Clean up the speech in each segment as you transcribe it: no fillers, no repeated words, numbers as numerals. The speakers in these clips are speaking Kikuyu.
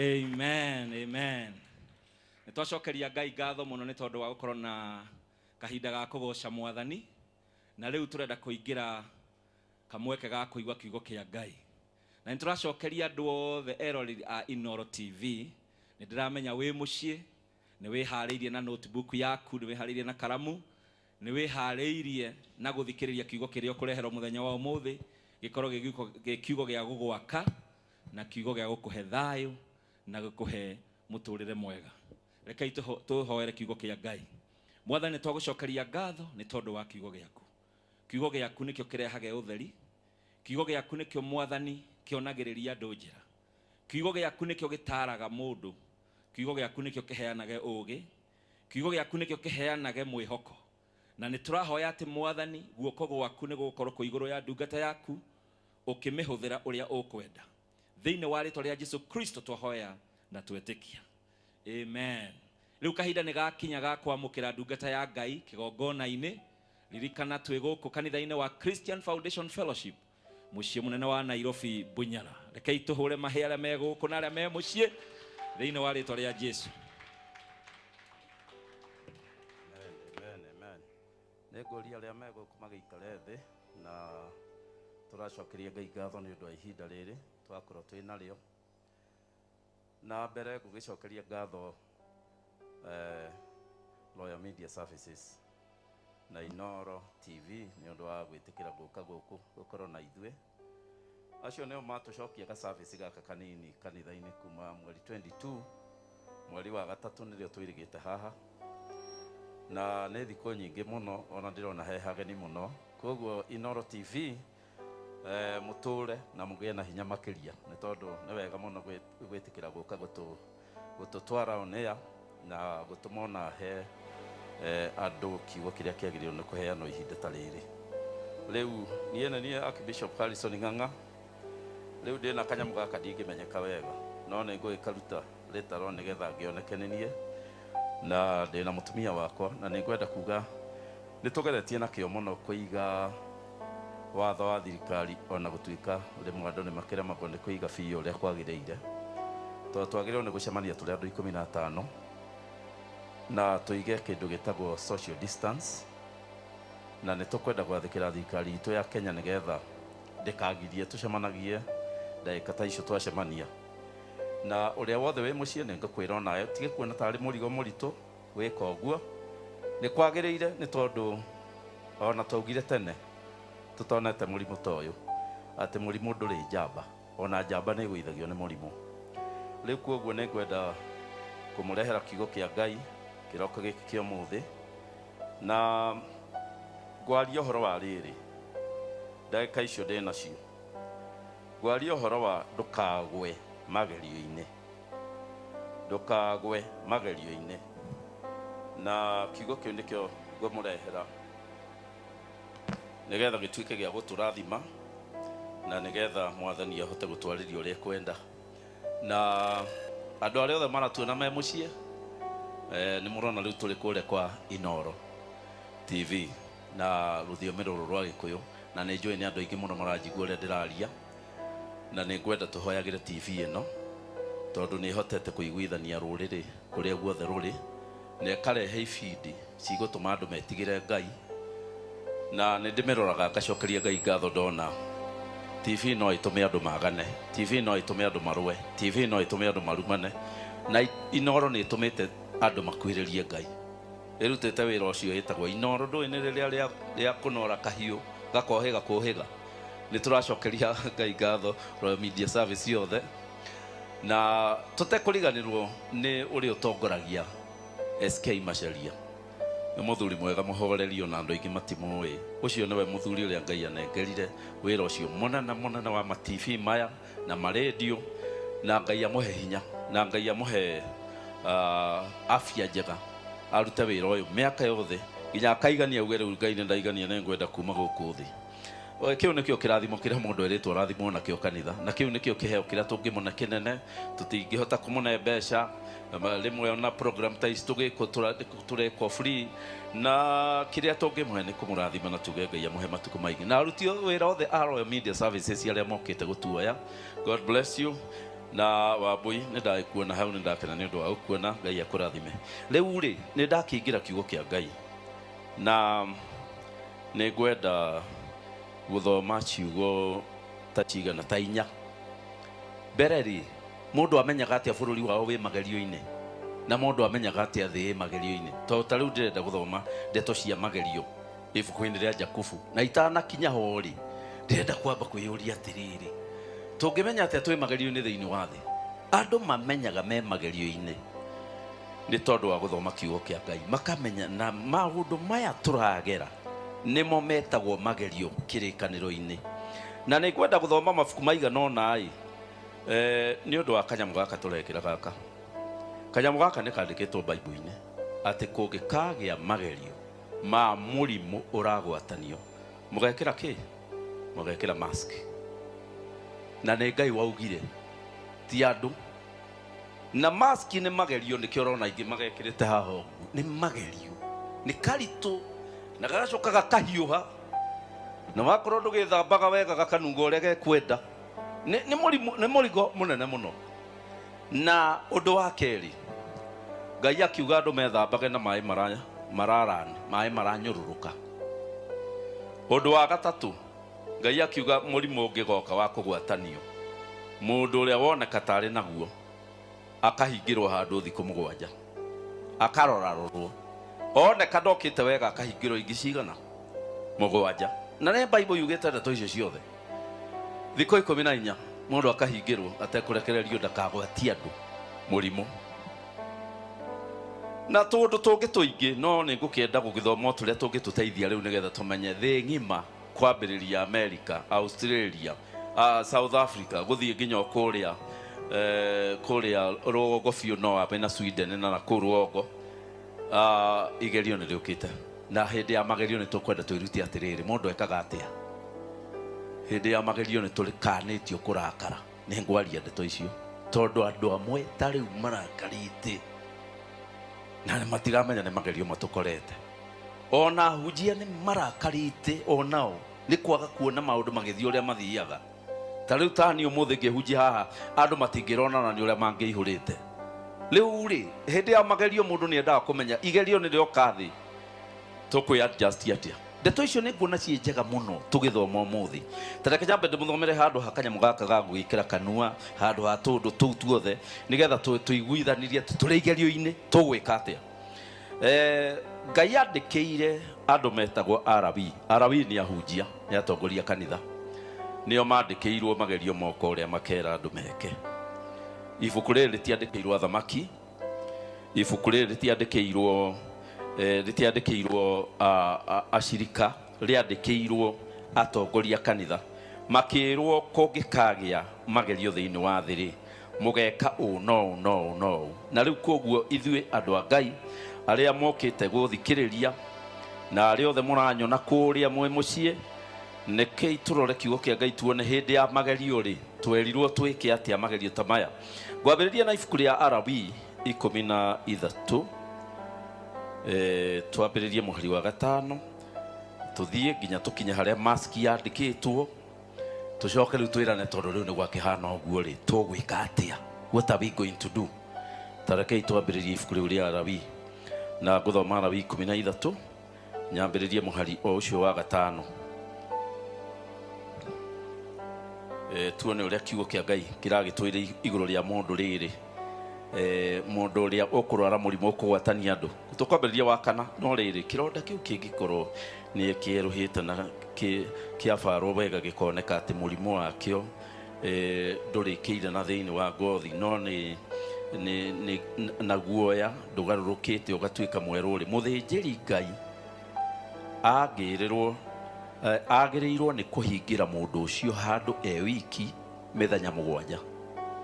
Amen, amen. Nĩ twacokeria Ngai ngatho mũno nĩ tondũ wa gũkorwo na kahinda ga kũgoca Mwathani, na rĩu tũrenda kũingĩra kamweke ga kũigua kiugo kĩa Ngai. Na nĩ tũracokeria andũ othe eroreri a Inooro TV, nĩ ndĩramenya wĩ mũciĩ, nĩ wĩharĩirie na notebook yaku, nĩ wĩharĩirie na karamu, nĩ wĩharĩirie na gũthikĩrĩria kiugo kĩrĩa ũkũreherwo mũthenya wa ũmũthĩ, gĩkorwo gĩ kiugo gĩa gũgwaka na kiugo gĩa gũkũhe thayũ na gũkũhe mũtũrĩre mwega. Rekei tũhoere kiugo kĩa Ngai. Mwathani, nĩ twagũcokeria ngatho nĩ tondũ wa kiugo gĩaku. Kiugo gĩaku nĩkĩo kĩrehage ũtheri. Kiugo gĩaku nĩkĩo Mwathani kĩonagĩrĩria andũ njĩra. Kiugo gĩaku nĩkĩo gĩtaaraga mũndũ. Kiugo gĩaku nĩkĩo kĩheanage ũũgĩ. Kiugo gĩaku nĩkĩo kĩheanage mwĩhoko. Na nĩ tũrahoya atĩ Mwathani, guoko gwaku nĩ gũgũkorwo kwĩ igũrũ ya ndungata yaku, ũkĩmĩhũthĩra ũrĩa ũkwenda. Thĩinĩ wa rĩtwa rĩa Jesu Kristo twahoya na twetĩkia. Amen. Rĩu kahinda nĩ gakinya ga kwamũkĩra ndungata ya Ngai kĩgongona-inĩ. Ririkana twĩ gũkũ kanitha-inĩ wa Christian Foundation Fellowship, mũciĩ mũnene wa Nairobi, Bunyala. Rekei tũhũre mahĩ arĩa me gũkũ na arĩa me mũciĩ thĩinĩ wa rĩtwa rĩa Jesu. Amen, amen, amen. Nĩ ngũria arĩa me gũkũ magĩikare thĩ, na tũracokeria Ngai ngatho nĩ ũndũ wa ihinda rĩrĩ twakorwo twĩ narĩo. Na mbere ngũgĩcokeria ngatho Royal Media Services na Inooro TV nĩ ũndũ wa gwĩtĩkĩra gũka gũkũ gũkorwo na ithuĩ. Acio nĩo matũcokia ga service gaka kanini kanitha-inĩ kuma mweri 22 mweri wa gatatũ nĩrĩo twĩrĩgĩte haha, na nĩ thikũ nyingĩ mũno, ona ndĩrona he hageni mũno. Koguo Inooro TV, mũtũre na mũgĩe na hinya makĩria, nĩ tondũ nĩ wega mũno gwĩtĩkĩra gũka gũtũtwara on air na gũtũma ona he andũ kiugo kĩrĩa kĩagĩrĩirwo nĩ kũheanwo ihinda ta rĩrĩ. Rĩu niĩ nĩ niĩ Archbishop Harrison Ng'ang'a. Rĩu ndĩna kanyamũ gaka ndingĩmenyeka wega, no nĩ ngũgĩkaruta rĩtaro nĩgetha ngĩoneke nĩ niĩ, na ndĩna mũtumia wakwa, na nĩ ngwenda kuga nĩ tũgeretie na kĩo mũno kũiga watho wa thirikari, ona gũtuĩka rĩmwe andũ nĩ makĩremagwo nĩ kũiga biũ ũrĩa kwagĩrĩire, tondũ twagĩrĩirwo nĩ gũcemania tũrĩ andũ ikũmi na atano na tũige kĩndũ gĩtagwo social distance, na nĩ tũkwenda gwathĩkĩra thirikari itũ ya Kenya nĩgetha ndĩkagirie tũcemanagie ndagĩka ta icio twacemania. Na ũrĩa wothe wĩ mũciĩ nĩ ngũkwĩra onawe tige kuona tarĩ mũrigo mũritũ gwĩka ũguo, nĩ kwagĩrĩire, nĩ tondũ ona twaugire tene tũtonete mũrimũ ta ũyũ atĩ mũrimũ ndũrĩ njamba, ona njamba nĩ ĩgũithagio nĩ mũrimũ. Rĩu koguo nĩ ngwenda kũmũrehera kiugo kĩa Ngai kĩroko gĩkĩ kĩa ũmũthĩ, na ngwaria ũhoro wa rĩrĩ ndagĩka icio ndĩ nacio. Ngwaria ũhoro wa ndũkagwe magerio-inĩ, ndũkagwe magerio-inĩ, na kiugo kĩu nĩkĩo ngũmũrehera nĩgetha gĩtuĩke gĩa gũtũrathima na nĩgetha Mwathani ahote gũtwarĩria ũrĩa ekwenda. Na andũ arĩa othe maratuona me mũciĩ, nĩ mũrona rĩu tũrĩ kũrĩa kwa Inooro TV na rũthiomi rũrũ rwa Gĩkũyũ, na nĩ njũĩ nĩ andũ aingĩ mũno maranjigua ũrĩa ndĩraria, na nĩ ngwenda tũhoyagĩre TV ĩno tondũ nĩ ĩhotete kũiguithania rũrĩrĩ kũrĩa guothe rũrĩ, na ĩkarehe ibindi cigũtũma andũ metigĩre Ngai. Na nĩ ndĩmĩroraga ngacokeria Ngai ngatho ndona TV no ĩtũme andũ magane, TV no ĩtũme andũ marũe, TV no ĩtũme andũ marumane, na Inooro nĩ ĩtũmĩte andũ makuhĩrĩrie Ngai. Ĩrutĩte wĩra ũcio ĩtagwo Inooro, ndũĩ nĩ rĩrĩa rĩa kũnora kahiũ gakohĩga kũhĩga. Nĩ tũracokeria Ngai ngatho Royal Media Service yothe, na tũtekũriganĩrwo nĩ ũrĩa ũtongoragia SK Macharia. Nĩ mũthuri mwega mũhoreri, ona andũ aingĩ matimũĩ. Ũcio nĩwe mũthuri ũrĩa Ngai anengerire wĩra ũcio mũnene mũnene wa ma TV maya na ma radio, na Ngai amũhe hinya, na Ngai amũhe afya njega arute wĩra ũyũ mĩaka yothe nginya akaigania auge rĩu Ngai nĩ ndaigania, nĩ ngwenda kuma gũkũ thĩ. Kĩu nĩkĩo kĩrathimo kĩrĩa mũndũ erĩtwo arathimwo nakĩo kanitha, na kĩu nĩkĩo kĩheo kĩrĩa tũngĩmũne kĩnene. Tũtingĩhota kũmũne mbeca, rĩmwe ona program ta ici tũgĩkwo tũrekwo free, na kĩrĩa tũngĩmũhe nĩ kũmũrathima na tuge Ngai amũhe matukũ maingĩ. Na aruti wĩra othe a Royal Media Services arĩa mokĩte gũtuoya, God bless you. Na Wambui, nĩ ndagĩkuona hau, nĩ ndakena nĩ ũndũ wa gũkuona. Ngai akũrathime. Rĩu rĩ, nĩ ndakĩingĩra kiugo kĩa Ngai na nĩ ngwenda gũthoma ciugo ta cigana ta inya. Mbere rĩ, mũndũ amenyaga atĩa bũrũri wao wĩ magerio-inĩ, na mũndũ amenyaga atĩa thĩ ĩ magerio-inĩ? Tondũ ta rĩu ndĩrenda gũthoma ndeto cia magerio ibuku-inĩ rĩa Jakubu, na itanakinya ho rĩ, ndĩrenda kwamba kwĩyũria atĩrĩrĩ, tũngĩmenya atĩa twĩ magerio-inĩ thĩinĩ wa thĩ? Andũ mamenyaga me magerio-inĩ nĩ tondũ wa gũthoma kiugo kĩa Ngai, makamenya na maũndũ maya tũragera nĩmo metagwo magerio kĩrĩkanĩro-inĩ. Na nĩ ngwenda gũthoma mabuku maigana ũna ĩ, nĩ ũndũ wa kanyamũ gaka tũrekĩra gaka. Kanyamũ gaka nĩ kandĩkĩtwo Bible-inĩ atĩ kũngĩkagĩa magerio ma mũrimũ ũragwatanio, mũgekĩra kĩ? Mũgekĩra mask. Na nĩ Ngai waugire, ti andũ. Na mask nĩ magerio, nĩkĩo ũrona aingĩ magekĩrĩte haha ũguo. Nĩ magerio, nĩ karitũ, na gagacoka gakahiũha, na wakorwo ndũgĩthambaga wega gakanunga ũrĩa gekwenda. Nĩ mũrimũ, nĩ mũrigo mũnene mũno. Na ũndũ wa kerĩ, Ngai akiuga andũ methambage na maĩ mararani, maĩ maranyũrũrũka. Ũndũ wa gatatũ, Ngai akiuga mũrimũ ũngĩgoka wa kũgwatanio, mũndũ ũrĩa woneka tarĩ naguo akahingĩrwo handũ thikũ mũgwanja, akarorarorwo, oneka ndokĩte wega akahingĩrwo ingĩ cigana mũgwanja. Na nĩ Bible yugĩte ndeto icio ciothe. Thikũ 14 mũndũ akahingĩrwo atekũrekererio ndakagwatie andũ mũrimũ. Na tũndũ tũngĩ tũingĩ, no nĩ ngũkĩenda gũgĩthoma o tũrĩa tũngĩtũteithia rĩu nĩgetha tũmenye thĩ ng'ima, kwambĩrĩria America, Australia, South Africa, gũthiĩ nginya o kũrĩa rũgongo biũ, no wambe na Sweden na kũu rũgongo. Igerio nĩ rĩũkĩte, na hĩndĩ ya magerio nĩ tũkwenda twĩrute atĩrĩrĩ, mũndũ ekaga atĩa hĩndĩ ya magerio? Nĩ tũrĩkanĩtio kũrakara. Nĩ ngwaria ndeto icio tondũ andũ amwe ta rĩu marakarĩte na matiramenya nĩ magerio matũkorete. Ona ahunjia nĩ marakarĩte onao nĩ kwaga kuona maũndũ magĩthiĩ ũrĩa mathiaga. Ta rĩu ta niĩ ũmũthĩ ngĩhunjia haha, andũ matingĩronana nĩ ũrĩa mangĩihũrĩte. Rĩu rĩ, hĩndĩ ya magerio mũndũ nĩ endaga kũmenya igerio nĩ rĩoka thĩ, tũkwĩ adjust atĩa? Ndeto icio nĩ nguona ciĩ njega mũno tũgĩthoma ũmũthĩ. Ta reke nyambe ndĩmũthomere handũ ha kanyamũ gaka ga gwĩkĩra kanua, handũ ha tũũndũ tũu tuothe, nĩgetha tũiguithanirie atĩ tũrĩ igerio-inĩ tũgwĩka atĩa. Ngai andĩkĩire andũ metagwo Alawii. Alawii nĩ ahunjia, nĩ atongoria kanitha. Nĩo mandĩkĩirwo magerio moka ũrĩa makera andũ meke. Ibuku rĩrĩ rĩtiandĩkĩirwo athamaki, ibuku rĩrĩ rĩtiandĩkĩirwo acirika, rĩandĩkĩirwo atongoria kanitha. Makĩrwo kũngĩkagĩa magerio thĩinĩ wa thĩ rĩ, mũgeka ũũ no ũũ no ũũ no ũũ. Na rĩu koguo ithuĩ andũ a Ngai arĩa mokĩte gũthikĩrĩria na arĩa othe mũranyona kũrĩa mwĩ mũciĩ, nĩkĩi tũrore kiugo kĩa Ngai tuone hĩndĩ ya magerio rĩ, twerirwo twĩke atĩa magerio ta maya. Ngwambĩrĩria na ibuku rĩa Alawii 13, twambĩrĩrie mũhari wa 5, tũthiĩ nginya tũkinye harĩa maski yandĩkĩtwo, tũcoke rĩu twĩrane tondũ rĩu nĩ gwakĩhana ũguo rĩ, tũgwĩka atĩa? What are we going to do? Ta rekei twambĩrĩrie ibuku rĩu rĩa Alawii, na ngũthoma Alawii 13, nyambĩrĩrie mũhari o ũcio wa 5. Tuone ũrĩa kiugo kĩa Ngai kĩragĩtwĩra igũrũ rĩa mũndũ rĩrĩ. Mũndũ ũrĩa ũkũrwara mũrimũ ũkũgwatania andũ. Tũkwambĩrĩria wa 4, no rĩrĩ, kĩronda kĩu kĩngĩkorwo nĩ kĩerũhĩte na kĩabarwo wega gĩkoneka atĩ mũrimũ wakĩo ndũrĩkĩire na thĩinĩ wa ngothi, no nĩ na guoya ndũgarũrũkĩte ũgatuĩka mwerũ rĩ, mũthĩnjĩri Ngai agĩrĩirwo nĩ kũhingĩra mũndũ ũcio handũ e wiki mĩthenya mũgwanja.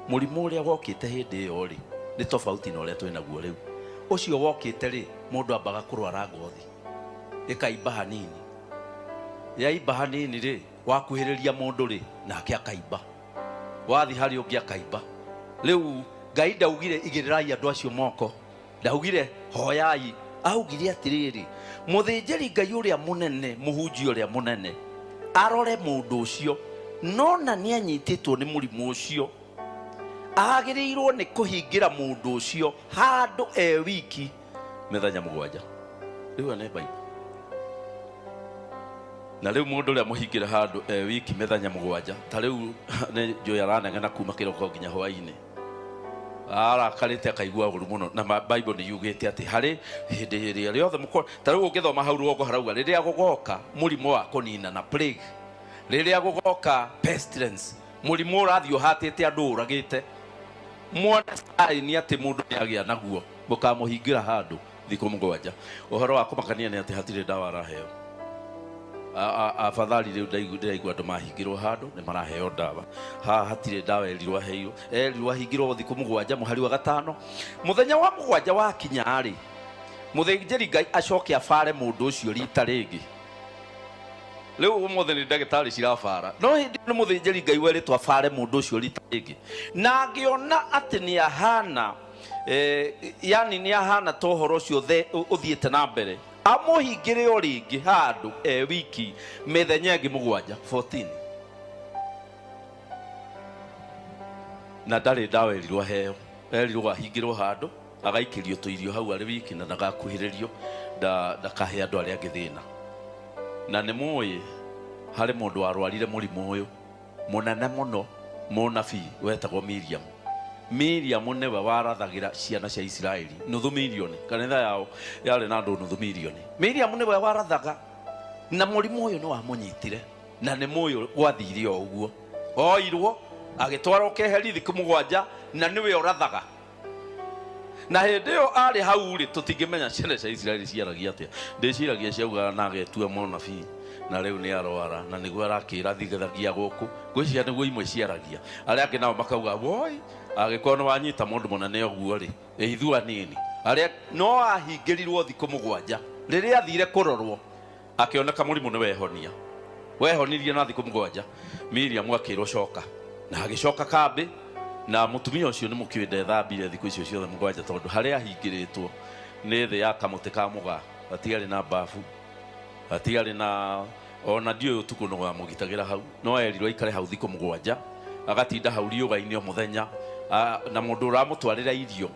Mũrimũ ũrĩa wokĩte hĩndĩ ĩyo rĩ, nĩ tofauti na ũrĩa twĩnaguo rĩu. Ũcio wokĩte rĩ, mũndũ ambaga kũrwara ngothi ĩkaimba hanini, yaimba hanini rĩ, wakuhĩrĩria mũndũ rĩ, nake akaimba, wathi harĩ ũngĩ akaimba. Rĩu Ngai ndaugire igĩrĩrai andũ acio moko, ndaugire hoyai, augire atĩrĩrĩ, mũthĩnjĩri Ngai ũrĩa mũnene, mũhunjia ũrĩa mũnene arore mũndũ ũcio, nona nĩ anyitĩtwo nĩ mũrimũ ũcio, Agĩrĩirwo nĩ kũhingĩra mũndũ ũcio handũ e wiki mĩthenya mũgwanja. Rĩu ĩyo nĩ Bible. Na rĩu mũndũ ũrĩa mũhingĩre handũ e wiki mĩthenya mũgwanja, ta rĩu nĩ njũĩ aranegena kuma kĩroko nginya hwainĩ, arakarĩte akaigua ũru mũno. Na Bible nĩ yugĩte atĩ harĩ hĩndĩ ĩrĩa rĩothe mũko, ta rĩu ũngĩthoma hau rũgongo harauga rĩrĩa gũgoka mũrimũ wa kũninana, plague, rĩrĩa gũgoka pestilence, mũrimũ ũrathiĩ ũhatĩte andũ ũragĩte, muone sign atĩ mũndũ nĩ agĩa naguo, mũkamũhingĩra handũ thikũ mũgwanja. Ũhoro wa kũmakania nĩ atĩ hatirĩ ndawa araheo. Afadhali rĩu ndĩraigua andũ mahingĩrwo handũ nĩ maraheo ndawa. Haha hatirĩ ndawa erirwo aheirwo, erirwo ahingĩrwo thikũ mũgwanja. Mũhari wa gatano, mũthenya wa mũgwanja wakinya rĩ, mũthĩnjĩri Ngai acoke abare mũndũ ũcio rita rĩngĩ. Rĩu ũmũthĩ nĩ ndagĩtarĩ cirabara, no hĩndĩ nĩ mũthĩnjĩri Ngai werĩtwo abare mũndũ ũcio rita rĩngĩ, na angĩona atĩ nĩ ahana yani nĩ ahana ta ũhoro ũcio ũthiĩte na mbere, amũhingĩre o rĩngĩ handũ e wiki mĩthenya ĩngĩ mũgwanja, 14. Na ndarĩ ndawa erirwo aheo, erirwo ahingĩrwo handũ agaikĩrio tũirio hau arĩ wiki na ndagakuhĩrĩrio, ndakahe andũ arĩa angĩ thĩna. Na nĩ mũĩ harĩ mũndũ warwarire mũrimũ ũyũ mũnene mũno, mũnabii wetagwo Miriam. Miriam nĩwe warathagĩra ciana cia Isiraeli nuthu milioni, kanitha yao yarĩ na andũ nuthu milioni. Miriam nĩwe warathaga, na mũrimũ ũyũ nĩ wamũnyitire, na nĩ mũĩ gwathire o ũguo, oirwo agĩtwarwo keheri thikũ mũgwanja, na nĩwe ũrathaga. Na hĩndĩ ĩyo arĩ hau rĩ, tũtingĩmenya ciana cia Isiraeli ciaragia atĩa. Ndĩciragia ciaugaga na agetua mũnabii, na rĩu nĩ arwara, na nĩguo arakĩrathithagia gũkũ. Ngwĩciria nĩguo imwe ciaragia, arĩa angĩ nao makauga woi, angĩkorwo nĩ wanyita mũndũ mũnene ũguo rĩ, ithuĩ anini arĩa. No ahingĩrirwo thikũ mũgwanja. Rĩrĩa athire kũrorwo, akĩoneka mũrimũ nĩ wehonia, wehonirie na thikũ mũgwanja. Miriam akĩrwo coka, na agĩcoka kambĩ. Na mũtumia ũcio nĩ mũkĩũĩ ndethambire thikũ icio ciothe mũgwanja, tondũ harĩa ahingĩrĩtwo nĩ thĩ ya kamũtĩ ka mũgaa, hatiarĩ na bafu, hatiarĩ na ona ndiũĩ ũtukũ nũ wamũgitagĩra hau. No erirwo aikare hau thikũ mũgwanja, agatinda hau riũa-inĩ o mũthenya, na mũndũ ũramũtwarĩra irio,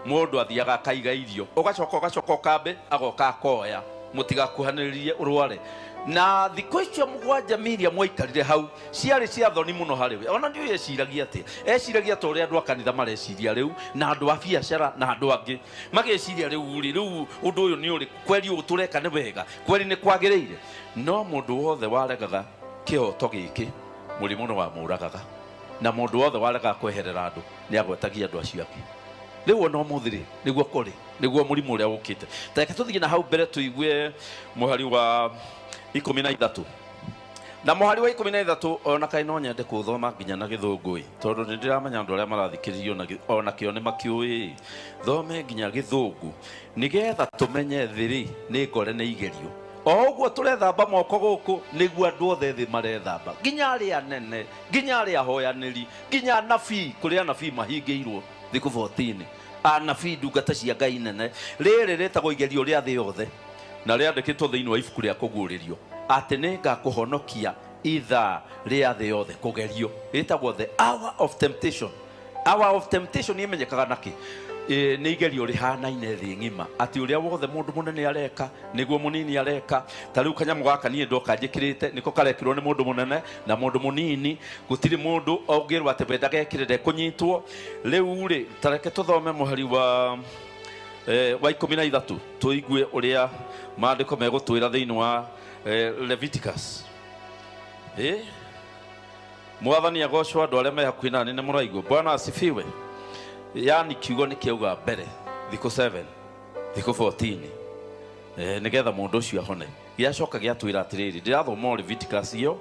mũndũ athiaga akaiga irio, ũgacoka ũgacoka ũkambe, agoka akoya, mũtigakuhanĩrĩrie ũrware. Na thikũ icio mũgwanja Miriam aikarire hau ciarĩ cia thoni mũno harĩ we. Ona ndiũĩ eciragia atĩa, eciragia ta ũrĩa andũ a kanitha mareciria rĩu, na andũ a biacara na andũ angĩ mageciria rĩu rĩ, rĩu ũndũ ũyũ nĩ ũrĩkũ, kweri ũũ tũreka nĩ wega, kweri nĩ kwagĩrĩire. No mũndũ wothe waregaga kĩhoto gĩkĩ, mũrimũ nĩ wamũragaga, na mũndũ wothe waregaga kweherera andũ nĩ agwetagia andũ acio angĩ. Rĩu ona ũmũthĩ rĩ, nĩguo kũrĩ, nĩguo mũrimũ ũrĩa ũkĩte. Ta reke tũthiĩ na hau mbere tũigue mũhari wa 13. Na mũhari wa 13, ona kaĩ no nyende kũũthoma nginya na gĩthũngũ ĩ, tondũ nĩ ndĩramenya andũ arĩa marathikĩrĩria ona kĩo nĩ makĩũĩ. Thome nginya gĩthũngũ nĩgetha tũmenye thĩ rĩ nĩ ngore nĩ igerio. O ũguo tũrethamba moko gũkũ, nĩguo andũ othe thĩ marethamba, nginya arĩa anene, nginya arĩa ahoyanĩri, nginya anabii. Kũrĩ anabii mahingĩirwo thikũ 14, anabii ndungata cia Ngai nene. Rĩrĩ rĩtagwo igerio rĩa thĩ yothe, na rĩandĩkĩtwo thĩinĩ wa ibuku rĩa Kũguũrĩrio atĩ nĩ ngakũhonokia ithaa rĩa thĩ yothe kũgerio. Rĩtagwo the hour of temptation. Hour of temptation ĩmenyekaga nakĩ? Nĩ igerio rĩhanaine thĩ ng'ima, atĩ ũrĩa wothe mũndũ mũnene areka nĩguo mũnini areka. Ta rĩu kanyamũ gaka niĩ ndoka njĩkĩrĩte nĩko karekĩrwo nĩ mũndũ mũnene na mũndũ mũnini, gũtirĩ mũndũ ũngĩrwo atĩ we ndagekĩre ndekũnyitwo. Rĩu rĩ, ta reke tũthome mũhari wa 13, tũigue ũrĩa maandĩko megũtwĩra thĩinĩ wa Leviticus. Mwathani agocwo. Andũ arĩa me hakuhĩ nani nĩ mũraigua? Bwana asifiwe. Yani kiugo nĩ kĩauga mbere thikũ 7, thikũ 14, nĩgetha mũndũ ũcio ahone. Gĩacoka gĩatwĩra atĩrĩrĩ, ndĩrathoma o Leviticus ĩyo,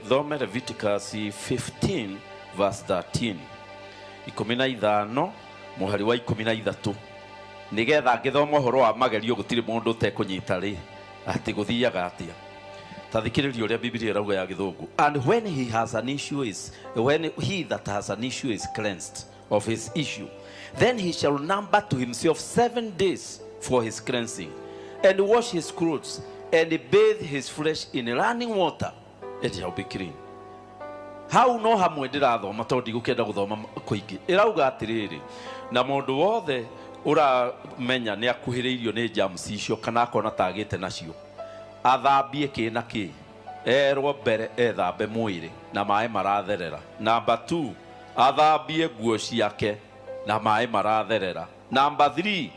thome Leviticus 15 verse 13, 15 mũhari wa 13, nĩgetha ngĩthoma ũhoro wa magerio gũtirĩ mũndũ ũtekũnyita rĩ atĩ gũthiaga atĩa. Ta thikĩrĩria ũrĩa Bibilia ĩrauga ya gĩthũngũ. And when he has an issue is when he that has an issue is cleansed of his issue, then he shall number to himself 7 days for his cleansing, and wash his clothes, and bathe his flesh in running water, and shall be clean. Hau no hamwe ndĩrathoma tondũ ndigũkĩenda gũthoma kũingĩ. Ĩrauga atĩrĩrĩ, na mũndũ wothe ũramenya nĩ akuhĩrĩirio nĩ germs icio kana akona ta agĩte nacio, athambie kĩ na kĩ, erwo mbere ethambe mwĩrĩ na maĩ maratherera. Number 2, athambie nguo ciake na maĩ maratherera. Number 3,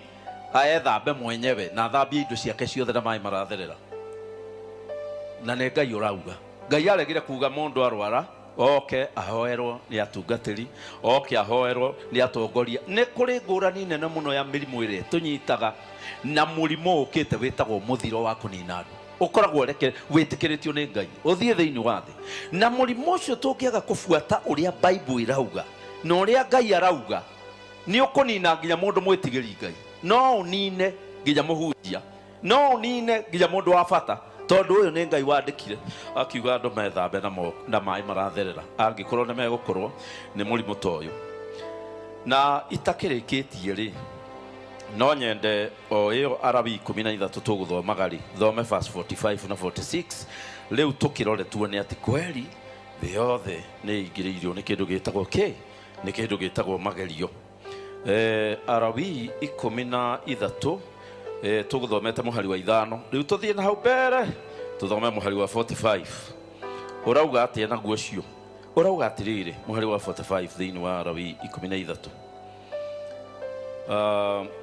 ethambe mwenyewe na athambie indo ciake ciothe na maĩ maratherera. Na nĩ Ngai ũrauga. Ngai aregire kuga mũndũ arwara oke ahoerwo nĩ atungatĩri, oke ahoerwo nĩ atongoria. Nĩ kũrĩ ngũrani nene mũno ya mĩrimũ ĩrĩa ĩtũnyitaga na mũrimũ ũkĩte wĩtagwo mũthiro wa kũnina andũ. Ũkoragwo wĩtĩkĩrĩtio nĩ Ngai ũthiĩ thĩinĩ wa thĩ. Na mũrimũ ũcio tũngĩaga kũbuata ũrĩa Bible ĩrauga na ũrĩa Ngai arauga, nĩ ũkũnina nginya mũndũ mwĩtigĩri Ngai, no ũnine nginya mũhunjia, no ũnine nginya mũndũ wa bata, tondũ ũyũ nĩ Ngai wandĩkire akiuga andũ methambe na maĩ maratherera angĩkorwo nĩ megũkorwo nĩ mũrimũ ta ũyũ. Na itakĩrĩkĩtie rĩ, no nyende o ĩyo Alawii 13 tũgũthomaga rĩ, thome verse 45 na 46, rĩu tũkĩrore tuone atĩ kweri thĩ yothe nĩ ĩingĩrĩirwo nĩ kĩndũ gĩtagwo kĩ? Nĩ kĩndũ gĩtagwo magerio. Alawii 13, tũgũthomete mũhari wa 5, rĩu tũthiĩ na hau mbere tũthome mũhari wa 45. Ũrauga atĩa naguo ũcio? Ũrauga atĩrĩrĩ, mũhari wa 45 thĩinĩ wa Alawii 13,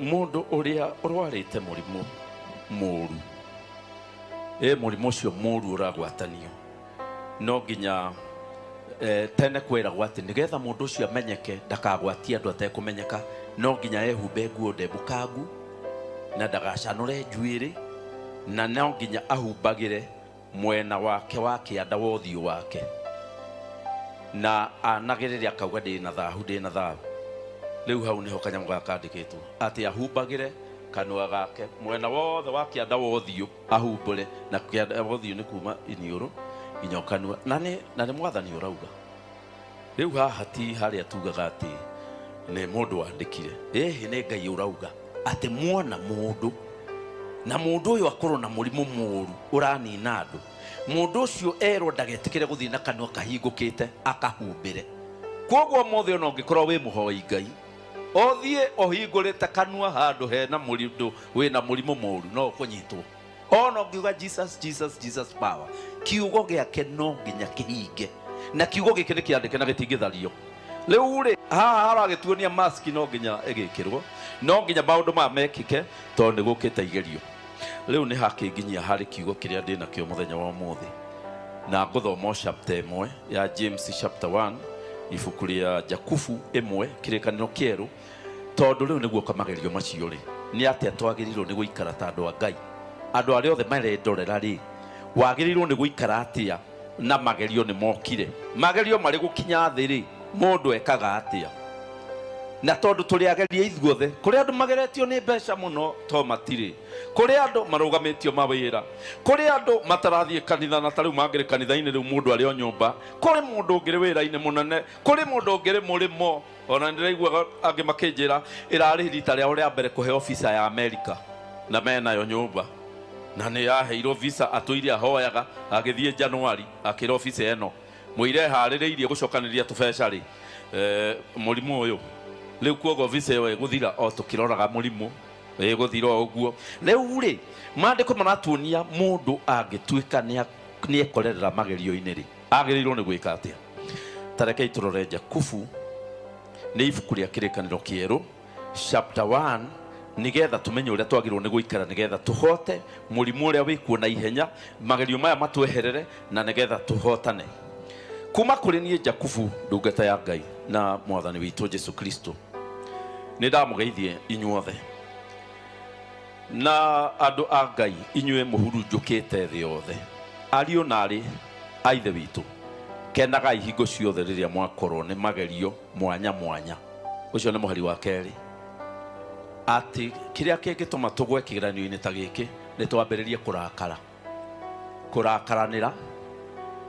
mũndũ ũrĩa ũrwarĩte mũrimũ mũru, mũrimũ ũcio mũru ũragwatanio, no nginya tene kwĩragwo atĩ nĩgetha mũndũ ũcio amenyeke ndakagwatie andũ atekũmenyeka, no nginya ehumbe nguo ndembũkangu na ndagacanũre njuĩrĩ, na no nginya ahumbagĩre mwena wake wa kĩanda wa ũthiũ wake, na anagĩrĩre akauga ndĩna thahu, ndĩna thahu. Rĩu hau nĩho kanyamũ gaka kandĩkĩtwo atĩ ahumbagĩre kanua gake mwena wothe wa kĩanda wa ũthiũ, ahumbũre na kĩanda wa ũthiũ nĩ kuma iniũrũ nginya kanua, na nĩ mwathani ũrauga. Rĩu haha ti harĩa tugaga atĩ nĩ mũndũ wandĩkire, ĩhĩ nĩ Ngai ũrauga atĩ muona mũndũ na mũndũ ũyũ akorwo na mũrimũ mũru ũranina andũ, mũndũ ũcio erwo ndagetĩkĩre gũthiĩ na kanua kahingũkĩte akahumbĩre. Koguo ũmũthĩ ona ũngĩkorwo wĩ mũhoi Ngai, ũthiĩ ũhingũrĩte kanua handũ hena mũndũ wĩna mũrimũ mũru, no ũkũnyitwo. Ona ũngiuga Jesus, Jesus, Jesus power, kiugo gĩake no nginya kĩhinge, na kiugo gĩkĩ nĩ kĩandĩke na gĩtingĩthario. Rĩu rĩ, haha haragĩtuonia maski no nginya ĩgĩkĩrwo, no nginya maũndũ maya mekĩke tondũ nĩ gũkĩte igerio. Rĩu nĩ hakĩnginyia harĩ kiugo kĩrĩa ndĩnakĩo mũthenya wa ũmũthĩ, na ngũthoma o chapter ĩmwe ya James chapter 1, ibuku rĩa Jakubu ĩmwe, kĩrĩkanĩro kĩerũ, tondũ rĩu nĩguo kamagerio macio rĩ, nĩ atĩa twagĩrĩirwo nĩ gũikara ta andũ a Ngai? Andũ arĩa othe marendorera rĩ, wagĩrĩirwo nĩ gũikara atĩa na magerio nĩ mokire? Magerio marĩ gũkinya thĩ rĩ, mũndũ ekaga atĩa? Na tondũ tũrĩ ageria ithuothe, kũrĩ andũ mageretio nĩ mbeca mũno to matirĩ, kũrĩ andũ marũgamĩtio mawĩra, kũrĩ andũ matarathiĩ kanitha, na ta rĩu mangĩrĩ kanitha-inĩ rĩu mũndũ arĩ o nyũmba, kũrĩ mũndũ ũngĩrĩ wĩra-inĩ mũnene, kũrĩ mũndũ ũngĩrĩ mũrĩmo. Ona nĩndĩraiguaga angĩ makĩnjĩra ĩrarĩ rita rĩao rĩa mbere kũheo visa ya Amerika, na menayo nyũmba, na nĩ yaheirwo visa, atũire ahoyaga, agĩthiĩ Januari akĩrwo visa ĩno mũire harĩrĩirie gũcokanĩria tũbeca rĩ, mũrimũ ũyũ rĩu, kuoguo visa ĩyo ĩgũthira o tũkĩroraga mũrimũ ĩgũthira o ũguo. Rĩu rĩ, maandĩko maratuonia mũndũ angĩtuĩka nĩ ekorerera magerio-inĩ rĩ, agĩrĩirwo nĩ gwĩka atĩa? Ta rekei tũrore Jakubu, nĩ ibuku rĩa kĩrĩkanĩro kĩerũ chapter 1, nĩgetha tũmenye ũrĩa twagĩrĩirwo nĩ gũikara, nĩgetha tũhote mũrimũ ũrĩa wĩkuo na ihenya, magerio maya matweherere, na nĩgetha tũhotane. Kuma kũrĩ niĩ Jakubu, ndungata ya Ngai na mwathani witũ Jesu Kristo, nĩ ndamũgeithie inyuothe na andũ a Ngai inyuĩ mũhurunjũkĩte thĩ yothe, ariũ na aarĩ a Ithe witũ, kenagai hingo ciothe rĩrĩa mwakorwo nĩ magerio mwanya mwanya. Ũcio nĩ mũhari wa kerĩ, atĩ kĩrĩa kĩngĩtũma tũgwe kĩgeranio-inĩ ta gĩkĩ nĩ twambĩrĩrie kũrakara, kũrakaranĩra,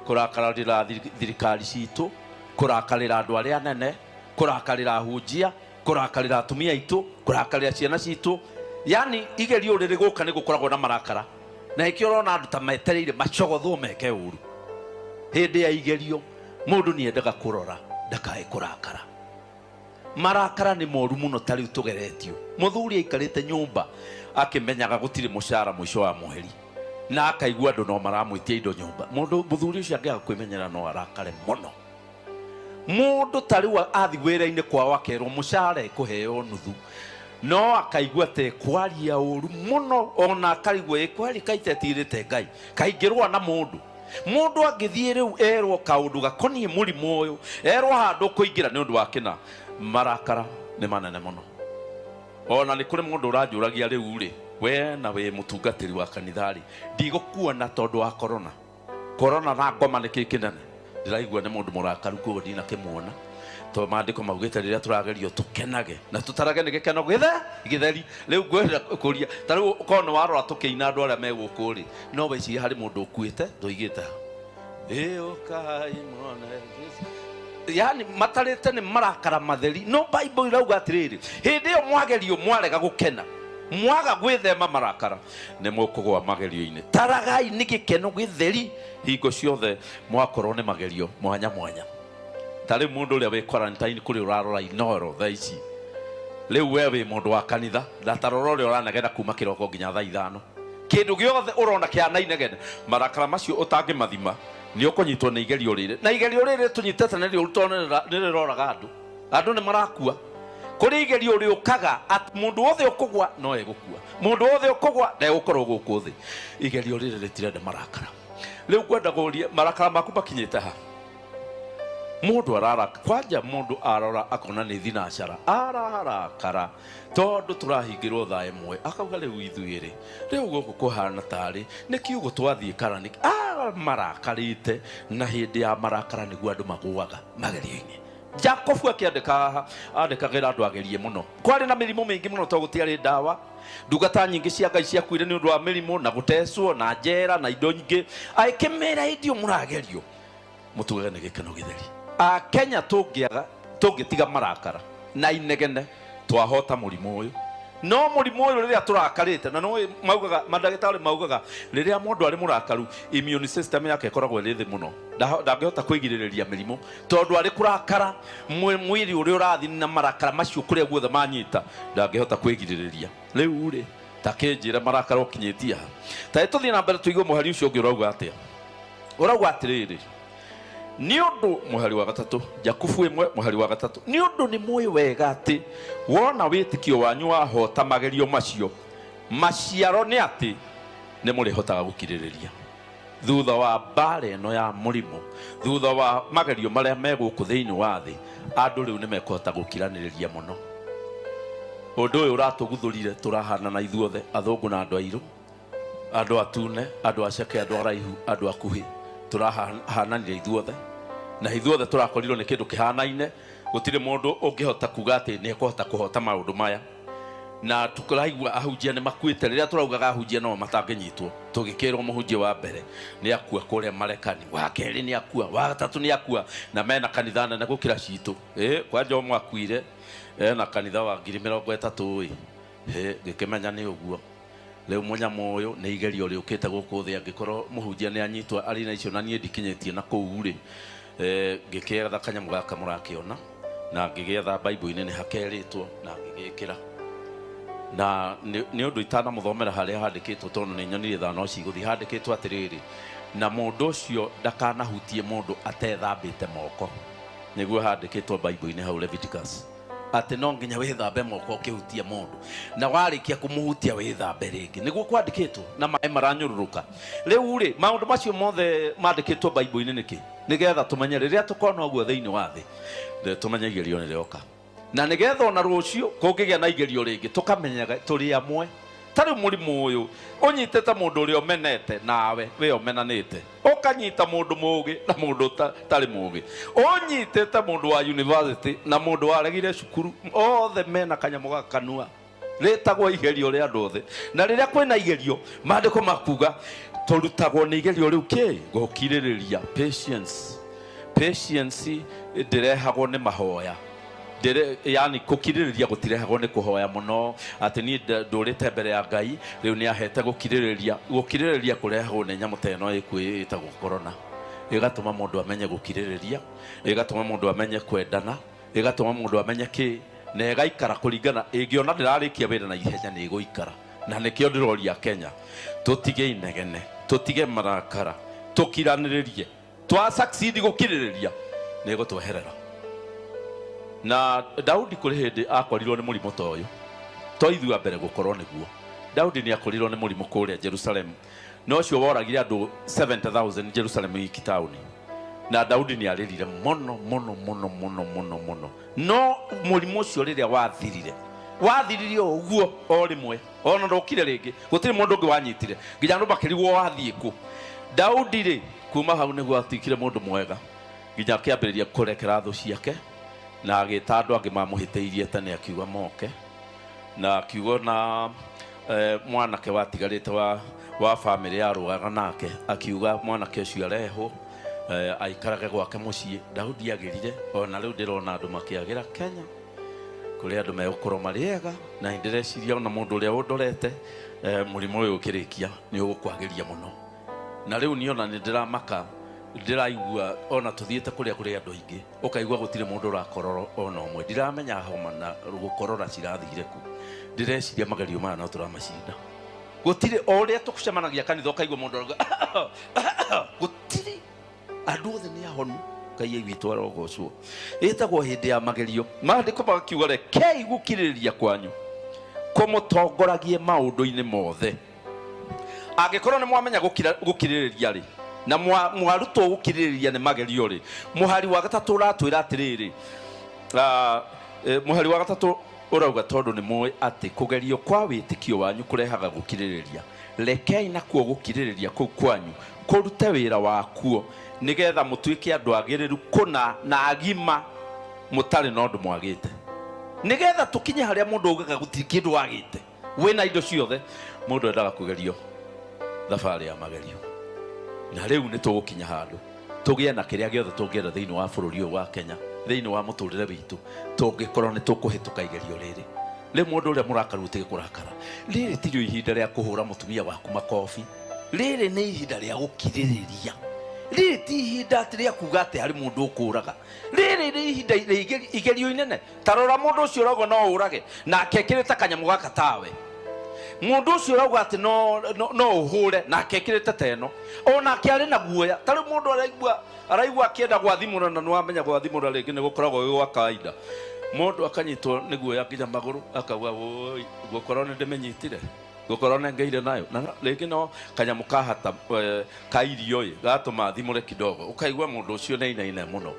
kũrakarĩra thirikari citũ, kũrakarĩra andũ arĩa anene, kũrakarĩra ahunjia, kũrakarĩra atumia aitũ, kũrakarĩra ciana citũ. Yani igerio rĩrĩ gũka nĩ gũkoragwo na marakara, na ĩkĩo ũrona andũ ta metereire macogothwo meke ũru hĩndĩ ya igerio. Mũndũ nĩ endaga kũrora ndakae kũrakara. Marakara nĩ moru mũno ta rĩu tũgeretio. Mũthuri aikarĩte nyũmba akĩmenyaga gũtirĩ mũcara mũico wa mweri, na akaigua andũ no maramwĩtia indo nyũmba. Mũndũ mũthuri ũcio angĩaga kwĩmenyerera no arakare mũno. Mũndũ ta rĩu athi wĩra-inĩ kwao akerwo mũcara ekũheo nuthu, no akaigua ta ekwaria ũru mũno, ona akarigwo ĩ kweri kaitetirĩte Ngai, kaingĩrũa na mũndũ. Mũndũ angĩthiĩ rĩu erwo kaũndũ gakoniĩ mũrimũ ũyũ, erwo handũ kũingĩra nĩ ũndũ wa kĩna, marakara nĩ manene mũno. Ona nĩ kũrĩ mũndũ ũranjũragia rĩu rĩ, we na wĩ mũtungatĩri wa kanitha rĩ, ndigũkuona tondũ wa corona. Corona na ngoma nĩ kĩ kĩnene? Ndĩraigua nĩ mũndũ mũrakaru koguo ndinakĩmuona, tondũ maandĩko maugĩte rĩrĩa tũragerio tũkenage na tũtarage nĩ gĩkeno gĩtheri. Rĩu ngwenda kũria, ta rĩu korwo nĩ warora tũkĩina andũ arĩa me gũkũ rĩ, no wecirie harĩ mũndũ ũkuĩte tũigĩte ha. Ĩũkai muone Jesũ. Yani matarĩte nĩ marakara matheri, no Bible irauga atĩrĩrĩ, hĩndĩ ĩyo mwagerio mwarega gũkena, mwaga gwĩthema marakara, nĩ mũkũgũa magerio-inĩ. Taragai nĩ gĩkeno gĩtheri hingo ciothe mwakorwo nĩ magerio mwanya mwanya. Ta rĩu mũndũ ũrĩa wĩ quarantine kũrĩa ũrarora Inooro thaa ici, rĩu we wĩ mũndũ wa kanitha, na ta rora ũrĩa ũranegena kuma kĩroko nginya thaa ithano, kĩndũ gĩothe ũrona kĩhana inegene, marakara macio ũtangĩmathima nĩ ũkũnyitwo nĩ igerio rĩrĩ. Na igerio rĩrĩ tũnyitĩte nĩ rĩũru tondũ nĩ rĩroraga andũ, andũ nĩ marakua. Kũrĩ igerio rĩũkaga atĩ mũndũ wothe ũkũgwa no egũkua, mũndũ wothe ũkũgwa ndegũkorwo gũkũ thĩ. Igerio rĩrĩ rĩtirenda marakara. Rĩu ngwenda gũrie, marakara maku makinyĩte ha? Mũndũ araraka kwanja, mũndũ arora akona nĩ thinacara, ararakara tondũ tũrahingĩrwo thaa ĩmwe, akauga rĩu ithuĩ rĩ, rĩu gũkũ kũhana tarĩ nĩ kiugo twathiĩ kana nĩ marakarĩte. Na hĩndĩ ya marakara nĩguo andũ magũaga magerio-inĩ. Jakobu akĩandĩka haha, andĩkagĩra andũ agerie mũno. Kwarĩ na mĩrimũ mĩingĩ mũno tondũ gũtiarĩ ndawa. Ndungata nyingĩ cia Ngai ciakuire nĩ ũndũ wa mĩrimũ na gũtecwo na njera na indo nyingĩ. Agĩkĩmera hĩndĩ ĩyo mũragerio mũtugage nĩ gĩkeno gĩtheri. Akenya tũngĩaga, tũngĩtiga marakara na inegene, twahota mũrimũ ũyũ. No mũrimũ ũyũ rĩrĩa tũrakarĩte, na nĩũĩ maugaga, mandagĩtarĩ maugaga rĩrĩa mũndũ arĩ mũrakaru immune system yake ĩkoragwo ĩrĩ thĩ mũno, ndangĩhota kwĩgirĩrĩria mĩrimũ tondũ arĩ kũrakara, mwĩrĩ ũrĩa ũrathiĩ na marakara macio kũrĩa guothe manyita, ndangĩhota kwĩgirĩrĩria. Rĩu rĩ, ta kĩnjĩre marakara ũkinyĩtie ha? Ta tũthiĩ na mbere tũigue mũhari ũcio ũngĩ ũrauga atĩa. Ũrauga atĩrĩrĩ, nĩ ũndũ mũhari wa gatatũ, Jakubu ĩmwe mũhari wa gatatũ, nĩ ũndũ nĩ mũĩ wega atĩ wona wĩtĩkio wanyu wahota magerio macio, maciaro nĩ atĩ nĩ mũrĩhotaga gũkirĩrĩria. Thutha wa mbara ĩno ya mũrimũ, thutha wa magerio marĩa me gũkũ thĩinĩ wa thĩ, andũ rĩu nĩ mekũhota gũkiranĩrĩria mũno. Ũndũ ũyũ ũratũguthũrire tũrahanana ithuothe, athũngũ na andũ airũ, andũ atune, andũ aceke, andũ araihu, andũ akuhĩ, tũrahananire ithuothe, na ithuothe tũrakorirwo nĩ kĩndũ kĩhanaine. Gũtirĩ mũndũ ũngĩhota kuga atĩ nĩ ekũhota kũhota maũndũ maya. Na tũraigua ahunjia nĩ makuĩte. Rĩrĩa tũraugaga ahunjia no matangĩnyitwo, tũgĩkĩrwo mũhunjia wa mbere nĩ akua kũrĩa Marekani, wa kerĩ nĩ akua, wa gatatũ nĩ akua, na mena kanitha nene gũkĩra citũ. Kwanja ũmwe akuire ena kanitha wa ngiri mĩrongo ĩtatũ ĩ. Ngĩkĩmenya nĩ ũguo. Rĩu mũnyamũ ũyũ nĩ igerio rĩũkĩte gũkũ thĩ, angĩkorwo mũhunjia nĩ anyitwo arĩ na icio na niĩ ndikinyĩtie na kũu rĩ, ngĩkĩetha kanyamũ gaka mũrakĩona, na ngĩgĩetha Bible-inĩ nĩ hakerĩtwo na ngĩgĩkĩra. Na nĩ ũndũ itanamũthomera harĩa handĩkĩtwo tondũ nĩ nyonire thaa no cigũthiĩ, handĩkĩtwo atĩrĩrĩ, na mũndũ ũcio ndakanahutie mũndũ atethambĩte moko. Nĩguo handĩkĩtwo Bible-inĩ hau Leviticus, atĩ no nginya wĩthambe moko ũkĩhutia mũndũ, na warĩkia kũmũhutia wĩthambe rĩngĩ. Nĩguo kwandĩkĩtwo, na maĩ maranyũrũrũka. Rĩu rĩ, maũndũ macio mothe mandĩkĩtwo Bible-inĩ nĩkĩ? Nĩgetha tũmenye rĩrĩa tũkona ũguo thĩinĩ wa thĩ, tũmenye igerio nĩ rĩoka. Na nĩgetha ona rũciũ kũngĩgĩa na igerio rĩngĩ, tũkamenyaga tũrĩ amwe. Ta rĩu mũrimũ ũyũ ũnyitĩte mũndũ ũrĩa ũmenete nawe wĩ ũmenanĩte, ũkanyita mũndũ mũũgĩ na mũndũ ũtarĩ mũũgĩ, ũnyitĩte mũndũ wa university na mũndũ waregire cukuru, othe mena kanyamũ ga kanua rĩtagwo igerio rĩa andũ othe. Na rĩrĩa kwĩna igerio, maandĩko makuga tũrutagwo nĩ igerio rĩu kĩ? Gũkirĩrĩria, patience. Patience ndĩrehagwo nĩ mahoya. Yani gũkirĩrĩria gũtirehagwo nĩ kũhoya mũno atĩ niĩ ndũrĩte mbere ya Ngai rĩu nĩ ahete gũkirĩrĩria. Gũkirĩrĩria kũrehagwo nĩ nyamũ ta ĩno ĩkuo ĩtagwo corona. Ĩgatũma mũndũ amenye gũkirĩrĩria, ĩgatũma mũndũ amenye kwendana, ĩgatũma mũndũ amenye kĩ, na ĩgaikara kũringana. Ĩngĩona ndĩrarĩkia wĩra na ihenya, nĩ ĩgũikara. Na nĩkĩo ndĩroria Kenya, tũtige inegene, tũtige marakara, tũkiranĩrĩrie. Twa succeed gũkirĩrĩria, nĩ ĩgũtweherera. Na Daudi kũrĩ hĩndĩ akorirwo nĩ mũrimũ ta ũyũ, to ithuĩ a mbere gũkorwo nĩguo. Daudi nĩ akorirwo nĩ mũrimũ kũrĩa Jerusalemu, na ũcio woragire andũ 70,000 Jerusalemu iki taũni. Na Daudi nĩ arĩrire mũno mũno mũno mũno mũno mũno. No mũrimũ ũcio rĩrĩa wathirire, wathirire o ũguo o rĩmwe, ona ndũkire rĩngĩ, gũtirĩ mũndũ ũngĩ wanyitire, nginya andũ makĩrigwo wathiĩ kũ. Daudi rĩ, kuma hau nĩguo atuĩkire mũndũ mwega, nginya akĩambĩrĩria kũrekera thũ ciake, na agĩta andũ angĩ mamũhĩtĩirie tene akiuga moke, na akiuga na mwanake watigarĩte wa bamĩrĩ yarũaga nake, akiuga mwanake ũcio arehwo, aikarage gwake mũciĩ. Daudi agĩrire, ona rĩu ndĩrona andũ makĩagĩra Kenya, kũrĩ andũ megũkorwo marĩ ega, na nĩndĩreciria ona mũndũ ũrĩa ũndorete, mũrimũ ũyũ ũkĩrĩkia nĩ ũgũkwagĩria mũno. Na rĩu niĩ ona nĩ ndĩramaka, ndĩraigua ona tũthiĩte kũrĩa kũrĩ andũ aingĩ, ũkaigua gũtirĩ mũndũ ũrakorora ona ũmwe. Ndiramenya homa na gũkorora cirathire kũ. Ndĩreciria magerio maya no tũramacinda. Gũtirĩ, o ũrĩa tũcemanagia kanitha ũkaigua mũndũ arauga gũtirĩ, andũ othe nĩ ahonu. Ngai witũ arogocwo. Ĩtagwo hĩndĩ ya magerio. Maandĩko magakiuga, rekei gũkirĩrĩria kwanyu kũmũtongoragie maũndũ-inĩ mothe. Angĩkorwo nĩ mwamenya gũkirĩrĩria rĩ, na mwarutwo gũkirĩrĩria nĩ magerio rĩ, mũhari wa gatatũ ũratwĩra atĩrĩrĩ, mũhari wa gatatũ ũrauga, tondũ nĩ mũĩ atĩ kũgerio kwa wĩtĩkio wanyu kũrehaga gũkirĩrĩria, rekei nakuo gũkirĩrĩria kũu kwanyu kũrute wĩra wakuo, nĩgetha mũtuĩke andũ agĩrĩru kũna na agima, mũtarĩ na ũndũ mwagĩte. Nĩgetha tũkinye harĩa mũndũ augaga gũtirĩ kĩndũ wagĩte, wĩna indo ciothe. Mũndũ endaga kũgerio thabarĩ ya magerio, na rĩu nĩ tũgũkinya handũ tũgĩe na kĩrĩa gĩothe tũngĩenda thĩinĩ wa bũrũri ũyũ wa Kenya, thĩinĩ wa mũtũrĩre witũ, tũngĩkorwo nĩ tũkũhĩtũka igerio rĩrĩ. Rĩu mũndũ ũrĩa mũrakaru ũtige kũrakara. Rĩrĩ tirĩo ihinda rĩa kũhũra mũtumia waku makobi, rĩrĩ nĩ ihinda rĩa gũkirĩrĩria. Rĩrĩ ti ihinda atĩ rĩa kuga atĩ harĩ mũndũ ũkũraga. Rĩrĩ nĩ ihinda rĩa igerio inene. Ta rora mũndũ ũcio ũrauga no ũrage, nake ekĩrĩte kanyamũ gaka tawe. Mũndũ ũcio ũrauga atĩ no ũhũre, nake ekĩrĩte ta ĩno, onake arĩ na guoya. Ta rĩu mũndũ araigua akĩenda gwathimũra, na nĩwamenya gwathimũra rĩngĩ nĩ gũkoragwo gwĩ gwa kawaida. Mũndũ akanyitwo nĩ guoya nginya magũrũ, akauga woi, gũkorwo nĩ ndĩmĩnyitire, gũkorwo nĩ ngĩire nayo. Na rĩngĩ no kanyamũ kahata, ka irio ĩ, gatũma thimũre kidogo, ũkaigua mũndũ ũcio nĩ ainaina mũno.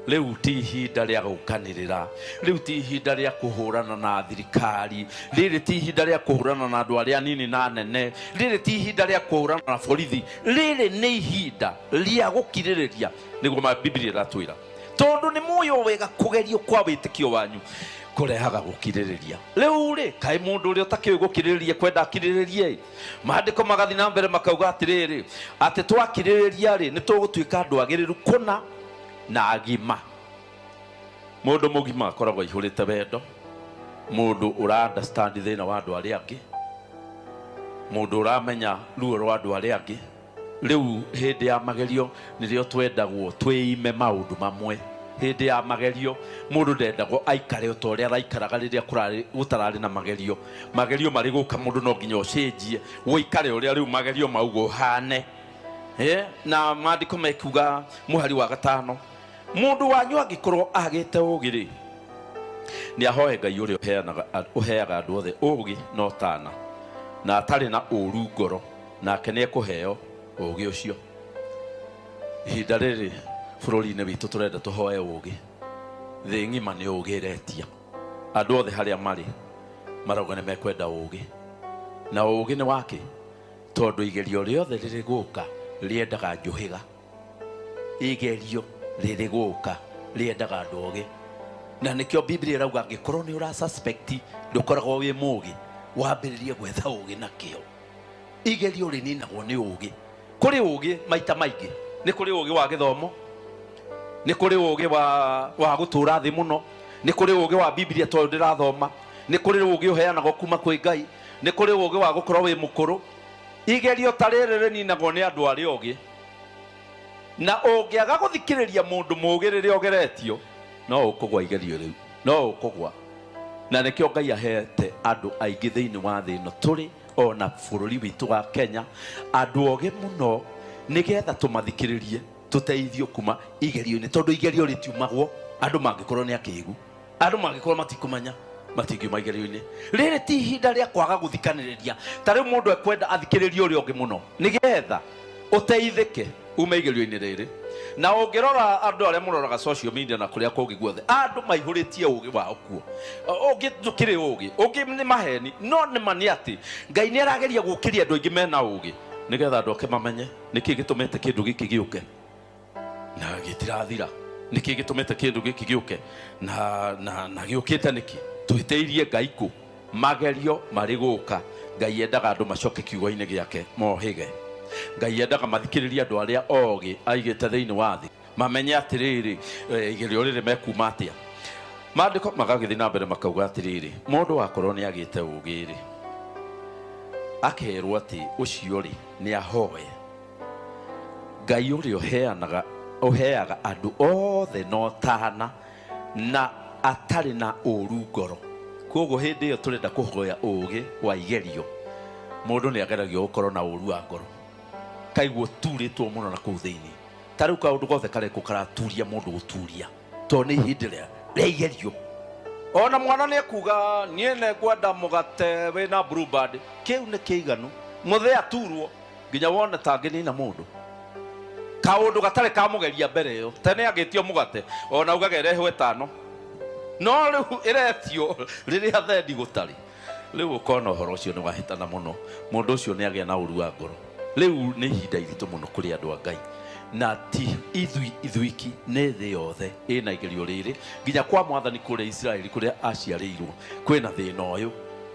Rĩu ti ihinda rĩa gũkanĩrĩra, rĩu ti ihinda rĩa kũhũrana na thirikari, rĩrĩ ti ihinda rĩa kũhũrana na andũ arĩa anini na anene, rĩrĩ ti ihinda rĩa kũhũrana na borithi, rĩrĩ nĩ ihinda rĩa gũkirĩrĩria, nĩguo ma Biblia ĩratwĩra. Tondũ nĩ mũĩ o wega kũgerio kwa wĩtĩkio wanyu kũrehaga gũkirĩrĩria. Rĩu rĩ, kaĩ mũndũ ũrĩa ũtakĩũĩ gũkirĩrĩria kwenda akirĩrĩrie ĩ? Maandĩko magathiĩ na mbere makauga atĩrĩrĩ, atĩ twakirĩrĩria rĩ, nĩ tũgũtuĩka andũ agĩrĩru kũna na agima. Mũndũ mũgima akoragwo aihũrĩte wendo, mũndũ ũra understand thĩna wa andũ arĩa angĩ, mũndũ ũramenya ruo rwa andũ arĩa angĩ. Rĩu hĩndĩ ya magerio nĩrĩo twendagwo twĩime maũndũ mamwe. Hĩndĩ ya magerio mũndũ ndendagwo aikare o ta ũrĩa araikaraga rĩrĩa gũtararĩ na magerio. Magerio marĩ gũka mũndũ no nginya ũcenjie, ũikare ũrĩa rĩu magerio mauga ũhane. Na maandĩko mekuga mũhari wa gatano, mũndũ wanyu angĩkorwo agĩte ũũgĩ rĩ, nĩ ahoe Ngai ũrĩa ũheaga andũ othe ũũgĩ na ũtana, na atarĩ na ũũru ngoro, nake nĩ ekũheo ũũgĩ ũcio. Ihinda rĩrĩ bũrũri-inĩ witũ tũrenda tũhoe ũũgĩ. Thĩ ng'ima nĩ ũũgĩ ĩretia. Andũ othe harĩa marĩ marauga nĩ mekwenda ũũgĩ. Na ũũgĩ nĩ wakĩ? Tondũ igerio rĩothe rĩrĩ gũka rĩendaga njũhĩga. Igerio rĩrĩ gũka rĩendaga andũ ogĩ. Na nĩkĩo Biblia ĩrauga angĩkorwo nĩ ũra suspect ndũkoragwo wĩ mũũgĩ, wambĩrĩrie gwetha ũũgĩ na kĩo. Igerio rĩninagwo nĩ ũũgĩ. Kũrĩ ũũgĩ maita maingĩ. Nĩ kũrĩ ũũgĩ wa gĩthomo, nĩ kũrĩ ũũgĩ wa gũtũũra thĩ mũno, nĩ kũrĩ ũũgĩ wa Biblia tondũ ndĩrathoma, nĩ kũrĩ ũũgĩ ũheanagwo kuma kwĩ Ngai, nĩ kũrĩ ũũgĩ wa gũkorwo wĩ mũkũrũ. Igerio ta rĩrĩ rĩninagwo nĩ andũ arĩa ogĩ. Na ũngĩaga gũthikĩrĩria mũndũ mũũgĩ rĩrĩa ũgeretio, no ũkũgwa igerio rĩu, no ũkũgwa. Na nĩkĩo Ngai ahete andũ aingĩ thĩinĩ wa thĩ ĩno tũrĩ, ona bũrũri witũ wa Kenya, andũ ogĩ mũno, nĩgetha tũmathikĩrĩrie tũteithio kuma igerio-inĩ, tondũ igerio rĩtiumagwo andũ mangĩkorwo nĩ akĩgu, andũ mangĩkorwo matikũmenya matingiuma igerio-inĩ. Rĩrĩ ti ihinda rĩa kwaga gũthikanĩrĩria. Ta rĩu mũndũ ekwenda athikĩrĩrie ũrĩa ũngĩ mũno nĩgetha ũteithĩke ume igerio-inĩ rĩrĩ. Na ũngĩrora andũ arĩa mũroraga social media na kũrĩa kũngĩ guothe, andũ maihũrĩtie ũgĩ wao kuo. Ũngĩ ndũkĩrĩ ũgĩ, ũngĩ nĩ maheni, no nĩ ma nĩ atĩ Ngai nĩ arageria gũkĩria andũ aingĩ mena ũgĩ nĩgetha andũ ake mamenye nĩkĩ gĩtũmĩte kĩndũ gĩkĩ gĩũke na gĩtirathira, nĩkĩ gĩtũmĩte kĩndũ gĩkĩ gĩũke na gĩũkĩte nĩkĩ. Twĩtĩirie Ngai kũ? Magerio marĩ gũka, Ngai endaga andũ macoke kiugo-inĩ gĩake mohĩge. Ngai endaga mathikĩrĩrie andũ arĩa ogĩ aigĩte thĩinĩ wa thĩ, mamenye atĩrĩrĩ, igerio rĩrĩ mekuma atĩa. Maandĩko magagĩthiĩ na mbere makauga atĩrĩrĩ, mũndũ akorwo nĩ agĩte ũgĩ rĩ, akerwo atĩ ũcio rĩ nĩ ahoe Ngai ũrĩa ũheaga andũ othe na ũtana na atarĩ na ũru ngoro. Koguo hĩndĩ ĩyo tũrenda kũhoya ũgĩ wa igerio, mũndũ nĩ ageragio gũkorwo na ũru wa ngoro, kaigua ũturĩtwo mũno na kũu thĩinĩ. Ta rĩu kaũndũ gothe karekwo karaturia mũndũ gũturia, tondũ nĩ ihinda rĩa igerio. Ona mwana nĩ ekuga niĩ nĩ ngwenda mũgate wĩna Blue Band, kĩu nĩ kĩiganu, mũthee aturwo nginya wone ta angĩnina mũndũ. Kaũndũ gatarĩ kamũgeria mbere ĩyo, tene agĩtio mũgate ona ugaga ĩrehwo ĩtano, no rĩu ĩretio rĩrĩa thendi gũtarĩ. Rĩu ũkona ũhoro ũcio nĩ wahĩtana mũno, mũndũ ũcio nĩ agĩa na ũru wa ngoro. Rĩu nĩ ihinda iritũ mũno kũrĩ andũ a Ngai, na ti ithuiki, nĩ thĩ yothe ĩna igerio rĩrĩ, nginya kwa mwathani kũrĩa Isiraeli kũrĩa aciarĩirwo kwĩna thĩna ũyũ.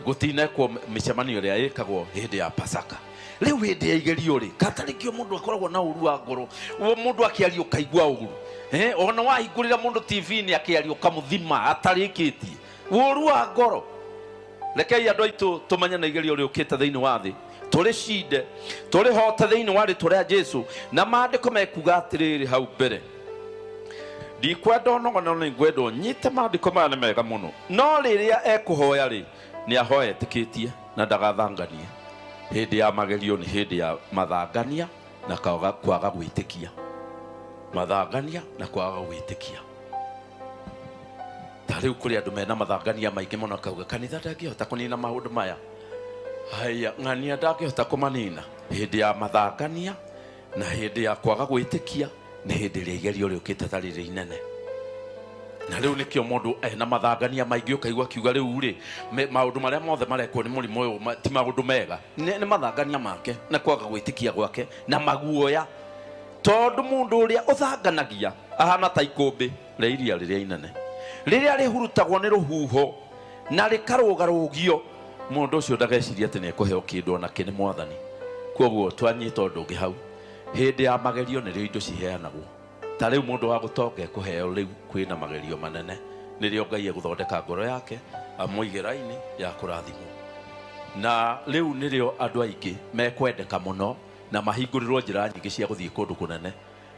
Gũtinekwo mĩcemanio ĩrĩa ĩkagwo hĩndĩ ya Pasaka. Rĩu hĩndĩ ya igerio rĩ, katarĩkio mũndũ akoragwo na ũru wa ngoro, mũndũ akĩaria ũkaigua ũru, ona wahingũrĩra mũndũ TV-inĩ akĩaria ũkamũthima atarĩkĩtie, ũru wa ngoro. Rekei andũ aitũ tũmenye na igerio rĩũkĩte thĩinĩ wa thĩ, tũrĩcinde, tũrĩhote thĩinĩ wa rĩtwa rĩa Jesu. Na maandĩko mekuga atĩrĩrĩ hau mbere, ndikwenda ũnogone, no nĩngwenda ũnyite maandĩko maya nĩ mega mũno. No rĩrĩa ekũhoya rĩ, nĩ ahoe etĩkĩtie na ndagathanganie. Hĩndĩ ya magerio nĩ hĩndĩ ya mathangania na kwaga gwĩtĩkia, mathangania na kwaga gwĩtĩkia. Ta rĩu kũrĩ andũ mena mathangania maingĩ mũno, akauga kanitha ndangĩhota kũnina maũndũ maya, haya ng'ania ndangĩhota kũmanina. Hĩndĩ ya mathangania na hĩndĩ ya kwaga gwĩtĩkia nĩ hĩndĩ ĩrĩa igerio rĩũkĩte ta rĩrĩ inene. Na rĩu nĩkĩo mũndũ ena mathangania maingĩ, ũkaigua akiuga rĩu rĩ, maũndũ marĩa mothe marekwo nĩ mũrimũ ũyũ ti maũndũ mega. Nĩ mathangania make na kwaga gwĩtĩkia gwake na maguoya, tondũ mũndũ ũrĩa ũthanganagia ahana ta ikũmbĩ rĩa iria rĩrĩa inene rĩrĩa rĩhurutagwo nĩ rũhuho na rĩkarũgarũgio. Mũndũ ũcio ndageciria atĩ nĩ ekũheo kĩndũ ona kĩ nĩ mwathani. Koguo twanyita ũndũ ũngĩ hau, hĩndĩ ya magerio nĩrĩo indo ciheanagwo. Ta rĩu mũndũ wa gũtonga ekũheo rĩu kwĩna magerio manene, nĩrĩo Ngai egũthondeka ngoro yake amũige raini ya kũrathimwo. Na rĩu nĩrĩo andũ aingĩ mekwendeka mũno na mahingũrĩrwo njĩra nyingĩ cia gũthiĩ kũndũ kũnene.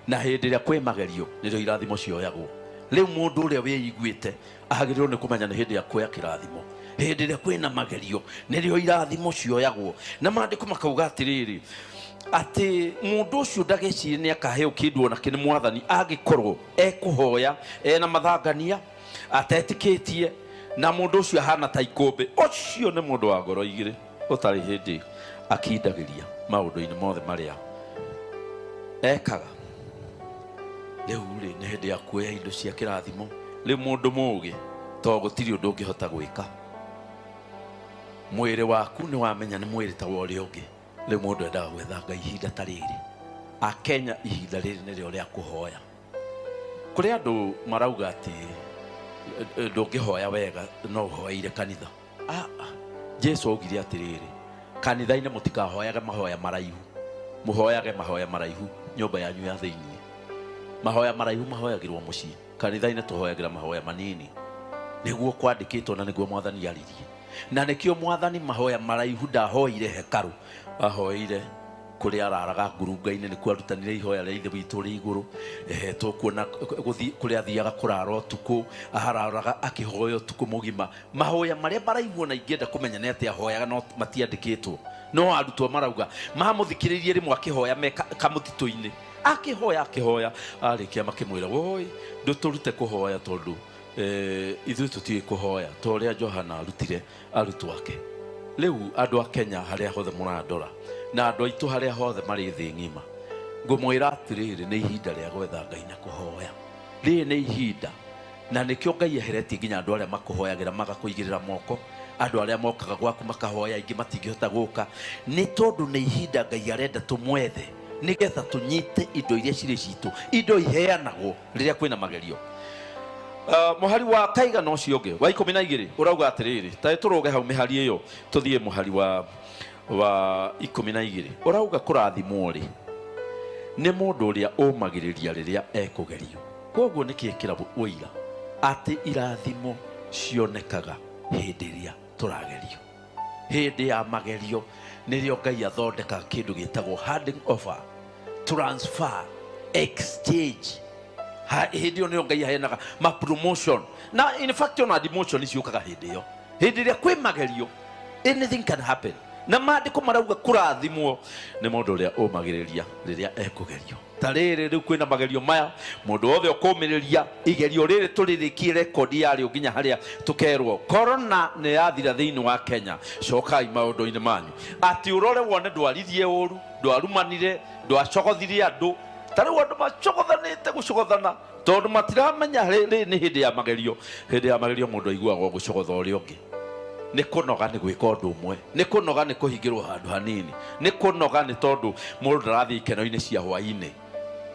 Na hĩndĩ ĩrĩa kwĩ magerio nĩrĩo irathimo cioyagwo. Rĩu mũndũ ũrĩa wĩiguĩte agĩrĩirwo nĩ kũmenya nĩ hĩndĩ ya kuoya kĩrathimo. Hĩndĩ ĩrĩa kwĩna magerio nĩrĩo irathimo cioyagwo. Na maandĩko makauga atĩrĩrĩ, atĩ mũndũ ũcio ndagecirie nĩ akaheo kĩndũ ona kĩ nĩ mwathani angĩkorwo ekũhoya ena mathangania atetĩkĩtie, na mũndũ ũcio ahana ta ikũmbĩ. Ũcio nĩ mũndũ wa ngoro igĩrĩ ũtarĩ hĩndĩ akindagĩria maũndũ-inĩ mothe marĩa ekaga. Rĩu rĩ, nĩ hĩndĩ ya kuoya indo cia kĩrathimo. Rĩu mũndũ mũũgĩ, to gũtirĩ ũndũ ũngĩhota gwĩka, mwĩrĩ waku nĩ wamenya nĩ mwĩrĩ ta wa ũrĩa ũngĩ. Rĩu mũndũ endaga gwetha Ngai ihinda ta rĩrĩ. Akenya ihinda rĩrĩ nĩrĩo rĩa kũhoya. Kũrĩ andũ marauga atĩ ndũngĩhoya wega no ũhoeire kanitha. Jesu augire atĩrĩrĩ, kanitha-inĩ mũtikahoyage mahoya maraihu, mũhoyage mahoya maraihu nyũmba yanyu ya thĩinĩ. Mahoya maraihu mahoyagĩrwo mũciĩ, kanitha-inĩ tũhoyagĩra mahoya manini. Nĩguo kwandĩkĩtwo na nĩguo mwathani aririe. Na nĩkĩo mwathani mahoya maraihu ndahoire hekarũ, ahoeire Kũrĩa araraga ngurunga-inĩ nĩkuo arutanire ihoya rĩa Ithe witũ ũrĩ igũrũ. Tũkuona gũthiĩ kũrĩa athiaga kũrara ũtukũ, araraga akĩhoya ũtukũ mũgima. Mahoya marĩa maraiguo na ingĩenda kũmenya nĩ atĩa ahoyaga no matiandĩkĩtwo. No arutwo marauga mamũthikĩrĩirie rĩmwe akĩhoya me kamũtitũ-inĩ, akĩhoya akĩhoya, arĩkia makĩmwĩra woi ndũtũrute kũhoya tondũ ithuĩ tũtiũĩ kũhoya ta ũrĩa Johana arutire arutwo ake. Rĩu andũ a Kenya harĩa hothe mũrandora na andũ aitũ harĩa hothe marĩ thĩ ng'ima, ngũmwĩra atĩrĩrĩ, nĩ ihinda rĩa gwetha Ngai na kũhoya. Rĩrĩ nĩ ihinda, na nĩkĩo Ngai eheretie nginya andũ arĩa makũhoyagĩra magakũigĩrĩra moko, andũ arĩa mokaga gwaku makahoya, aingĩ matingĩhota gũka, nĩ tondũ nĩ ihinda Ngai arenda tũmwethe nĩgetha tũnyite indo iria cirĩ citũ. Indo iheanagwo rĩrĩa kwĩna magerio. Mũhari wa kaigana ũcio ũngĩ wa 12 ũrauga atĩrĩrĩ, ta tũrũge hau mĩhari ĩyo tũthiĩ mũhari wa 12 ũrauga kũrathimwo rĩ nĩ mũndũ ũrĩa ũmagĩrĩria rĩrĩa ekũgerio. Koguo nĩ kĩkĩra ũira atĩ irathimo cionekaga hĩndĩ ĩrĩa tũragerio. Hĩndĩ ya magerio nĩrĩo Ngai athondekaga kĩndũ gĩtagwo handing over, transfer, exchange. Hĩndĩ ĩyo nĩyo Ngai aheanaga ma promotion, na in fact ona demotion ciũkaga hĩndĩ ĩyo. Hĩndĩ ĩrĩa kwĩ magerio anything can happen, na maandĩko marauga kũrathimwo nĩ mũndũ ũrĩa ũmagĩrĩria rĩrĩa ekũgerio. Ta rĩrĩ rĩu kwĩna magerio maya, mũndũ wothe ũkũmĩrĩria igerio rĩrĩ tũrĩrĩkie rekondi yarĩo nginya harĩa tũkerwo corona nĩ yathira thĩinĩ wa Kenya, cokai maũndũ-inĩ manyu. Atĩ ũrore wone ndwaririe ũru, ndwarumanire, ndwacogothirie andũ. Ta rĩu andũ macogothanĩte gũcogothana tondũ matiramenya rĩrĩ nĩ hĩndĩ ya magerio. Hĩndĩ ya magerio mũndũ aiguaga o gũcogotha ũrĩa ũngĩ. Nĩ kũnoga nĩ gwĩka ũndũ ũmwe, nĩ kũnoga nĩ kũhingĩrwo handũ hanini, nĩ kũnoga nĩ tondũ mũndũ ndarathiĩ ikeno-inĩ cia hwaĩ-inĩ,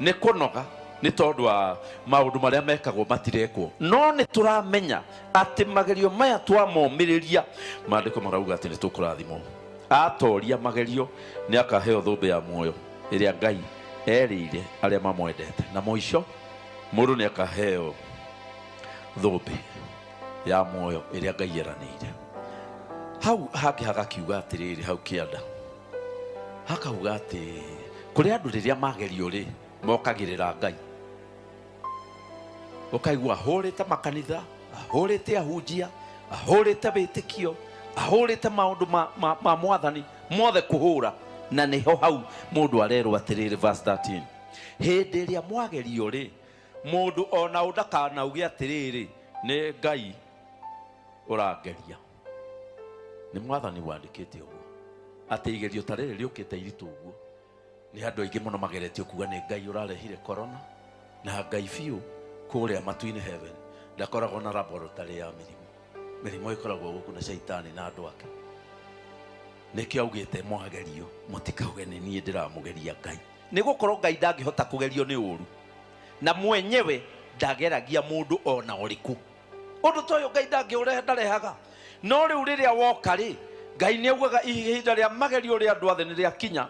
nĩ kũnoga nĩ tondũ wa maũndũ marĩa mekagwo matirekwo. No nĩ tũramenya atĩ magerio maya twamomĩrĩria, maandĩko marauga atĩ nĩ tũkũrathimwo. Atoria magerio nĩ akaheo thũmbĩ ya muoyo ĩrĩa Ngai erĩire arĩa mamwendete, na mũico mũndũ nĩ akaheo thũmbĩ ya muoyo ĩrĩa Ngai eranĩire. Hau hangĩ hagakiuga atĩrĩrĩ, hau kĩanda hakauga atĩ kũrĩ andũ rĩrĩa magerio rĩ mokagĩrĩra Ngai. Ũkaigua ahũrĩte makanitha, ahũrĩte ahunjia, ahũrĩte wĩtĩkio, ahũrĩte maũndũ ma mwathani mothe kũhũra, na nĩho hau mũndũ arerwo atĩrĩrĩ, verse 13, hĩndĩ ĩrĩa mwagerio rĩ mũndũ ona ũ ndakanauge atĩrĩrĩ nĩ Ngai ũrangeria. Nĩ mwathani wandĩkĩte ũguo atĩ igerio ta rĩrĩ rĩũkĩte iritũ ũguo, nĩ andũ aingĩ mũno mageretio kuga nĩ Ngai ũrarehire corona, na Ngai biũ kũrĩa matu-inĩ heaven ndakoragwo na laboratory ya mĩrimũ. Mĩrimũ ĩkoragwo gũkũ na caitani na andũ ake. Nĩkĩo augĩte mwagerio mũtikauge nĩ niĩ ndĩramũgeria Ngai, nĩ gũkorwo Ngai ndangĩhota kũgerio nĩ ũru, na mwenyewe ndageragia mũndũ ona ũrĩkũ. Ũndũ ta ũyũ Ngai ndangĩũrehe, ndarehaga. No rĩu rĩrĩa woka rĩ, Ngai nĩ augaga ihinda rĩa magerio rĩa andũ othe nĩ rĩakinya,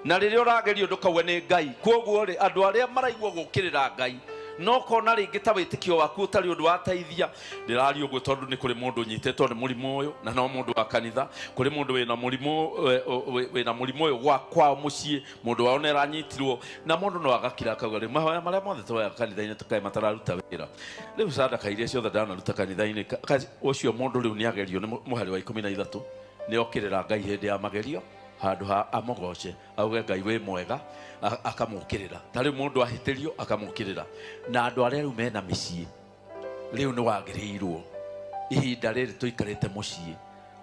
na rĩrĩa ũragerio ndũkauge nĩ Ngai. Kwoguo rĩ, andũ arĩa maraigua gũkĩrĩra Ngai, no kona rĩngĩ ta wĩtĩkio waku ũtarĩ ũndũ wateithia. Ndĩraria ũguo tondũ nĩ kũrĩ mũndũ ũnyitĩtwo nĩ mũrimũ ũyũ, na no mũndũ wa kanitha. Kũrĩ mũndũ wĩna mũrimũ, wĩna mũrimũ ũyũ gwa kwao mũciĩ, mũndũ wao nĩ aranyitirwo, na mũndũ no agakira akauga rĩu mahoya marĩa mothe tũhoyaga kanitha-inĩ tũkae matararuta wĩra. Rĩu sadaka iria ciothe ndanaruta kanitha-inĩ, ũcio mũndũ rĩu nĩ agerio nĩ mũhari wa 13, nĩ okĩrĩra Ngai hĩndĩ ya magerio, handũ ha amũgoce auge Ngai wĩ mwega, akamũkĩrĩra. Ta rĩu mũndũ ahĩtĩrio akamũkĩrĩra. Na andũ arĩa rĩu mena mĩciĩ, rĩu nĩ wagĩrĩirwo ihinda rĩrĩ tũikarĩte mũciĩ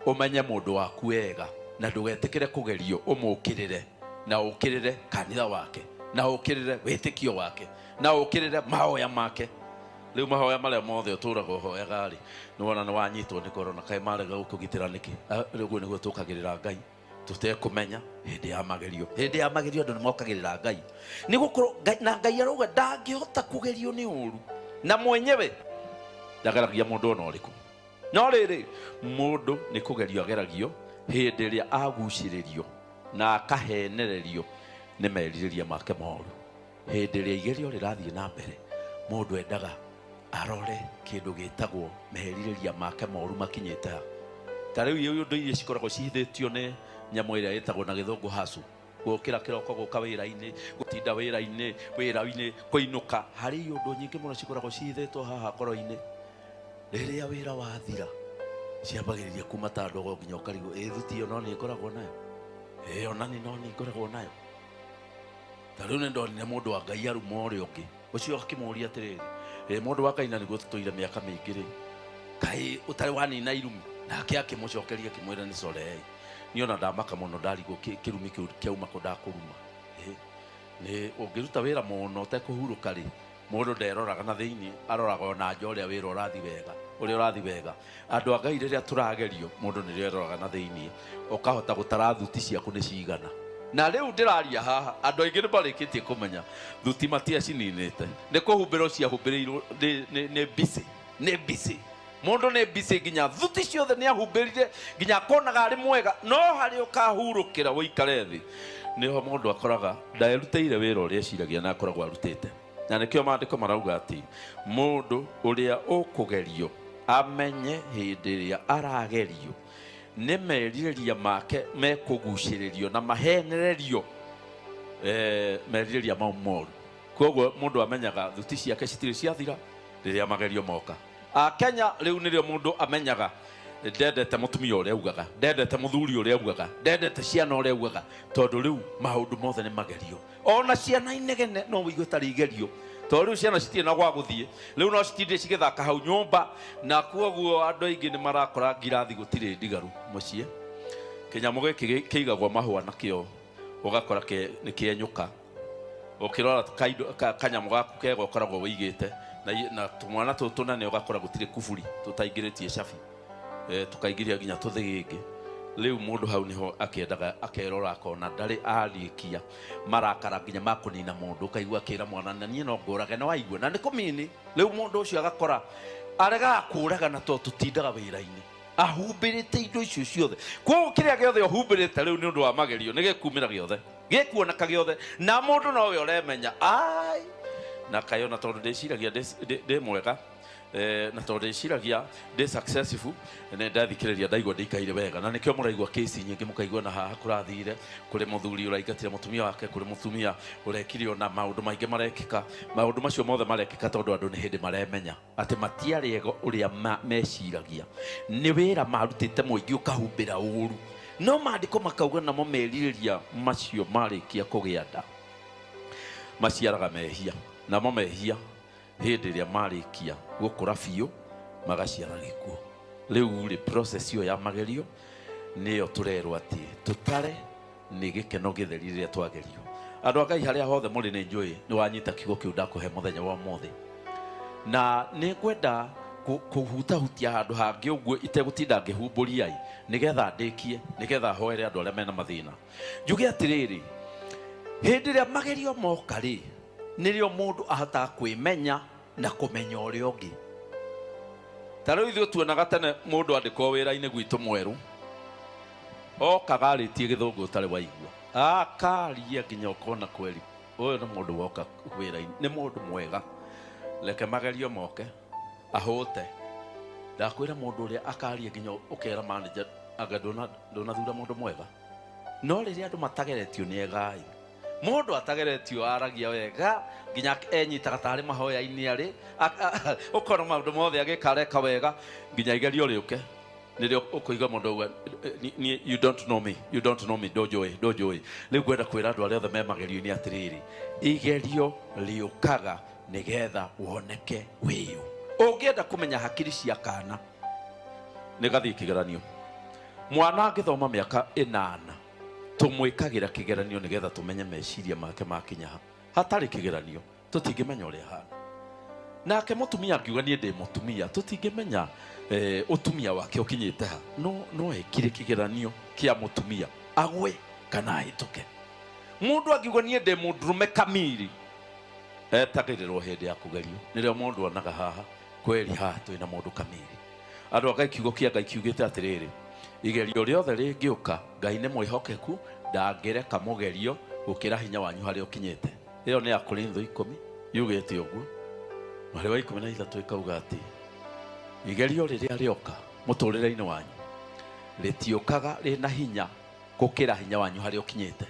ũmenye mũndũ waku wega, na ndũgetĩkĩre kũgerio ũmũkĩrĩre, na ũkĩrĩre kanitha wake, na ũkĩrĩre wĩtĩkio wake, na ũkĩrĩre mahoya make. Rĩu mahoya marĩa mothe ũtũraga ũhoyaga rĩ, nĩ wona nĩ wanyitwo nĩ korona, kaĩ marega gũkũgitĩra nĩkĩ? Rĩu ũguo nĩguo tũkagĩrĩra Ngai tũtekũmenya hĩndĩ ya magerio. Hĩndĩ ya magerio andũ nĩ mokagĩrĩra Ngai, nĩ gũkorwo na Ngai arauga ndangĩhota kũgerio nĩ ũru, na mwenyewe ndageragia mũndũ ona ũrĩkũ. No rĩrĩ, mũndũ nĩ kũgerio ageragio hĩndĩ ĩrĩa agucĩrĩrio na akahenererio nĩ merirĩria make moru. Hĩndĩ ĩrĩa igerio rĩrathiĩ na mbere, mũndũ endaga arore kĩndũ gĩtagwo merirĩria make moru makinyĩte ha. Ta rĩu iũndũ iria cikoragwo cihithĩtio nĩ nyamũ ĩrĩa ĩtagwo na gĩthũngũ hacu. Gũkĩra kĩroko gũka wĩra-inĩ, gũtinda wĩra-inĩ, wĩra-inĩ, kũinũka. Harĩ ũndũ nyingĩ mũno cikoragwo cihithĩtwo haha ngoro-inĩ. Rĩrĩa wĩra wathira, ciambagĩrĩria kuma ta ndogo nginya ũkarigwo, ĩ thuti ĩyo no niĩ ngoragwo nayo? Ĩ ona niĩ no niĩ ngoragwo nayo? Ta rĩu nĩndonire mũndũ wa Ngai aruma ũrĩa ũngĩ. Ũcio akĩmũũria atĩrĩrĩ, ĩ mũndũ wa Ngai na nĩguo tũtũire mĩaka mĩingĩ rĩ, kaĩ ũtarĩ wanina irumi? Nake akĩmũcokeria akĩmwĩra nĩ corei. Niĩ ona ndamaka mũno ndarigwo kĩrumi kĩu kĩauma kũ ndakũruma. Nĩ ũngĩruta wĩra mũno ũtekũhurũka rĩ, mũndũ nderoraga na thĩinĩ, aroraga ona nja ũrĩa wĩra ũrathiĩ wega, ũrĩa ũrathiĩ wega. Andũ a Ngai rĩrĩa tũragerio, mũndũ nĩrĩo eroraga na thĩinĩ, ũkahota gũtara thuti ciaku nĩ cigana. Na rĩu ndĩraria haha, andũ aingĩ nĩ marĩkĩtie kũmenya thuti matiacininĩte, nĩ kũhumbĩrwo ciahumbĩrĩirwo nĩ busy, nĩ busy. Mũndũ nĩ busy nginya thuti ciothe nĩ ahumbĩrire, nginya akonaga arĩ mwega, no harĩa ũkahurũkĩra ũikare thĩ, nĩho mũndũ akoraga ndarutĩire wĩra ũrĩa eciragia na akoragwo arutĩte. Na nĩkĩo maandĩko marauga atĩ mũndũ ũrĩa ũkũgerio amenye hĩndĩ ĩrĩa aragerio nĩ merirĩria make mekũgucĩrĩrio na mahenererio, merirĩria mau moru. Koguo mũndũ amenyaga thuti ciake citirĩ ciathira rĩrĩa magerio moka. A Kenya rĩu nĩrĩo mũndũ amenyaga ndendete mũtumia ũrĩa augaga, ndendete mũthuri ũrĩa augaga, ndendete ciana ũrĩa augaga, tondũ rĩu maũndũ mothe nĩ magerio. Ona ciana inegene no ũigue tarĩ igerio, tondũ rĩu ciana citirĩ na gwa gũthiĩ, rĩu no citindie cigĩthaka hau nyũmba, na koguo andũ aingĩ nĩ marakora ngirathi gũtirĩ ndigaru mũciĩ. Kĩnyamũ gĩkĩ kĩigagwo mahũa nakĩo ũgakora nĩ kĩenyũka. Ũkĩrora kanyamũ gaku kega ũkoragwo wĩigĩte, na tũmwana tũtũ tũnene ũgakora gũtirĩ kuburi tũtaingĩrĩtie cabi, tũkaingĩria nginya tũthĩgĩngĩ. Rĩu mũndũ hau nĩho akĩendaga akerora akona ndarĩ arĩkia marakara nginya ma kũnina mũndũ, ũkaigua akĩra mwana na niĩ no ngũrage, na waigua na nĩ kũmini. Rĩu mũndũ ũcio agakora aregaga kũraga na tondũ tũtindaga wĩra-inĩ ahumbĩrĩte indo icio ciothe. Koguo kĩrĩa gĩothe ũhumbĩrĩte rĩu nĩ ũndũ wa magerio nĩ gĩkumĩra gĩothe, gĩkuoneka gĩothe, na mũndũ nowe ũremenya. Ai, na kaĩ ona tondũ ndĩciragia ndĩ mwega, na tondũ ndĩciragia ndĩ successful, nĩ ndathikĩrĩria ndaigua ndĩikaire wega. Na nĩkĩo mũraigua kesi nyingĩ, mũkaigua na haha kũrathire, kũrĩ mũthuri ũraingatire mũtumia wake, kũrĩ mũtumia ũrekire ona maũndũ maingĩ marekĩka. Maũndũ macio mothe marekĩka tondũ andũ nĩ hĩndĩ maremenya atĩ matiarĩ ega ũrĩa meciragia. Nĩ wĩra marutĩte mũingĩ ũkahumbĩra ũru, no maandĩko makauga namo merirĩria macio marĩkia kũgĩa nda maciaraga mehia, namo mehia hĩndĩ ĩrĩa marĩkia gũkũra biũ magaciara gĩkuũ. Rĩu rĩ, process ĩyo ya magerio nĩyo tũrerwo atĩ tũtare nĩ gĩkeno gĩtheri rĩrĩa twagerio. Andũ a Ngai harĩa hothe mũrĩ nĩ njũĩ nĩ wanyita kiugo kĩu ndakũhe mũthenya wa ũmũthĩ, na nĩ ngwenda kũhutahutia handũ hangĩ ũguo itegũtinda ngĩhumbũria ĩ, nĩgetha ndĩkie, nĩgetha hoere andũ arĩa mena mathĩna. Njuge atĩrĩrĩ, hĩndĩ ĩrĩa magerio moka rĩ, nĩrĩo mũndũ ahotaga kwĩmenya na kũmenya ũrĩa ũngĩ. Ta rĩu ithuĩ tuonaga tene mũndũ andĩkwo wĩra-inĩ gwitũ mwerũ, okaga arĩtie gĩthũngũ ũtarĩ waigua, akaria nginya ũkona kweri ũyũ nĩ mũndũ woka wĩra-inĩ, nĩ mũndũ mwega, reke magerio moke ahũte. Ndakwĩra mũndũ ũrĩa akaria nginya ũkera manager anga ndũnathura mũndũ mwega. No rĩrĩa andũ matageretio nĩ egai, mũndũ atageretio aragia wega nginya enyitaga tarĩ mahoya-inĩ arĩ, ũkona maũndũ mothe agĩka areka wega nginya igerio rĩũke, nĩrĩo ũkũigua mũndũ auga, niĩ, you don't know me, you don't know me, ndũnjũĩ, ndũnjũĩ. Rĩu ngwenda kwĩra andũ arĩa othe me magerio-inĩ atĩrĩrĩ, igerio rĩũkaga nĩgetha woneke wĩyũ. Ũngĩenda kũmenya hakiri cia kana, nĩ gathiĩ kĩgeranio. Mwana angĩthoma mĩaka 8, tũmwĩkagĩra kĩgeranio nĩgetha tũmenye meciria make makinya ha. Hatarĩ kĩgeranio, tũtingĩmenya ũrĩa ahana. Nake mũtumia angiuga niĩ ndĩ mũtumia, tũtingĩmenya, ũtumia wake ũkinyĩte ha. No ekire kĩgeranio kĩa mũtumia, agwe kana ahĩtũke. Mũndũ angiuga niĩ ndĩ mũndũrũme kamiri, etagĩrĩrwo hĩndĩ ya kũgerio. Nĩrĩo mũndũ onaga haha, kweri haha twĩna mũndũ kamiri. Andũ a Ngai, kiugo kĩa Ngai kiugĩte atĩrĩrĩ, igerio rĩothe rĩngĩũka, Ngai nĩ mwĩhokeku, ndangĩreka mũgerio gũkĩra hinya wanyu harĩa ũkinyĩte. Ĩyo nĩ ya Korintho 10, yugĩte ũguo. Mwarĩ wa 13 ĩkauga atĩ igerio rĩrĩa rĩoka mũtũrĩre-inĩ wanyu rĩtiũkaga rĩna hinya gũkĩra hinya wanyu harĩa ũkinyĩte.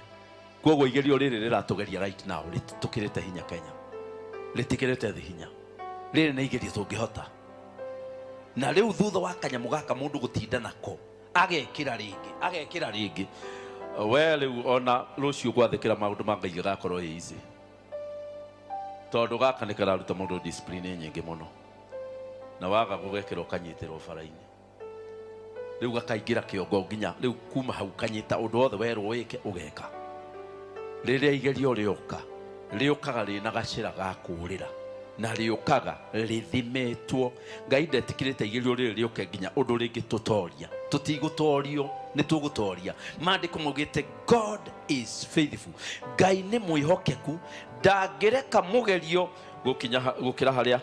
Koguo igerio rĩrĩ rĩratũgeria right now rĩtũkĩrĩte hinya Kenya, rĩtikĩrĩte thĩ hinya. Rĩrĩ nĩ igerio tũngĩhota. Na rĩu thutha wa kanyamũ gaka mũndũ gũtinda nako agekĩra rĩngĩ, agekĩra rĩngĩ, we rĩu ona rũciũ gwathĩkĩra maũndũ ma Ngai gagakorwo ĩ easy, tondũ gaka nĩ kararuta mũndũ discipline nyingĩ mũno, na waga gũgekĩra ũkanyitĩrwo bara-inĩ. Rĩu gakaingĩra kĩongo nginya rĩu kuma hau kanyita ũndũ wothe werwo wĩke ũgeka. Rĩrĩa igerio rĩoka, rĩũkaga rĩna gacĩra ga kũũrĩra, na rĩũkaga rĩthimĩtwo. Ngai ndetĩkĩrĩte igerio rĩrĩ rĩũke nginya ũndũ rĩngĩ tũtoria. Tũtigũtorio, nĩ tũgũtoria. Maandĩko maugĩte God is faithful. Ngai nĩ mwĩhokeku, ndangĩreka mũgerio gũkĩra harĩa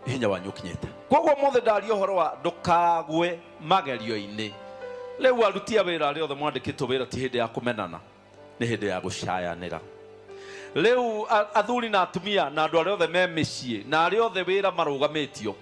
hinya wanyu ũkinyĩte. Koguo ũmũthĩ ndaria ũhoro wa ndũkagwe magerio-inĩ. Rĩu aruti a wĩra arĩa othe mwandĩkĩtwo wĩra ti hĩndĩ ya kũmenana, nĩ hĩndĩ ya gũcayanĩra. Rĩu athuri na atumia na andũ arĩa othe me mĩciĩ na arĩa othe wĩra marũgamĩtio,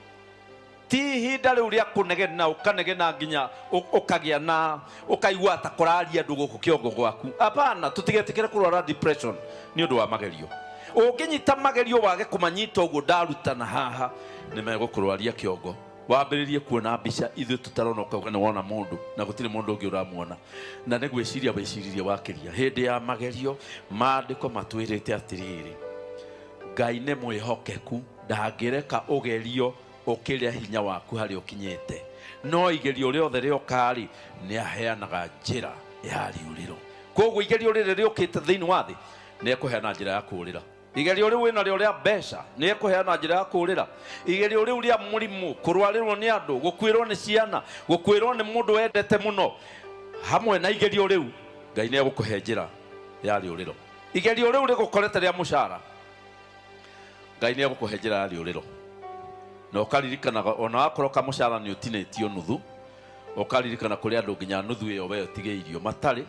ti ihinda rĩu rĩa kũnegena, ũkanegena nginya ũkagĩa na ũkaigua ta kũraria andũ gũkũ kĩongo gwaku. Hapana, tũtigetĩkĩre kũrwara depression nĩ ũndũ wa magerio. Ũngĩnyita magerio wage kũmanyita ũguo ndarutana haha, nĩ megũkũrwaria kĩongo. Wambĩrĩrie kuona mbica ithuĩ tũtarona, ũkauga nĩ wona mũndũ na gũtirĩ mũndũ ũngĩ ũramuona, na nĩ gwĩciria wĩciririe wakĩria. Hĩndĩ ya magerio maandĩko matwĩrĩte atĩrĩrĩ, Ngai nĩ mwĩhokeku, ndangĩreka ũgerio ũkĩrĩa hinya waku harĩa ũkinyĩte, no igerio rĩothe rĩoka-rĩ, nĩ aheanaga njĩra ya riũrĩro. Koguo igerio rĩrĩ rĩũkĩte thĩinĩ wa thĩ, nĩ ekũheana njĩra ya kũũrĩra. Igerio rĩu wĩnarĩo rĩa mbeca, nĩ ekũheana njĩra ya kũũrĩra. Igerio rĩu rĩa mũrimũ, kũrwarĩrwo nĩ andũ, gũkuĩrwo nĩ ciana, gũkuĩrwo nĩ mũndũ wendete mũno, hamwe na igerio rĩu, Ngai nĩ egũkũhe njĩra ya rĩũrĩro. Igerio rĩu rĩgũkorete rĩa mũcara, Ngai nĩ egũkũhe njĩra ya rĩũrĩro. Na ũkaririkanaga ona wakorwo kamũcara nĩ ũtinĩtio nuthu, ũkaririkana kũrĩ andũ nginya nuthu ĩyo we ũtigĩirio matarĩ,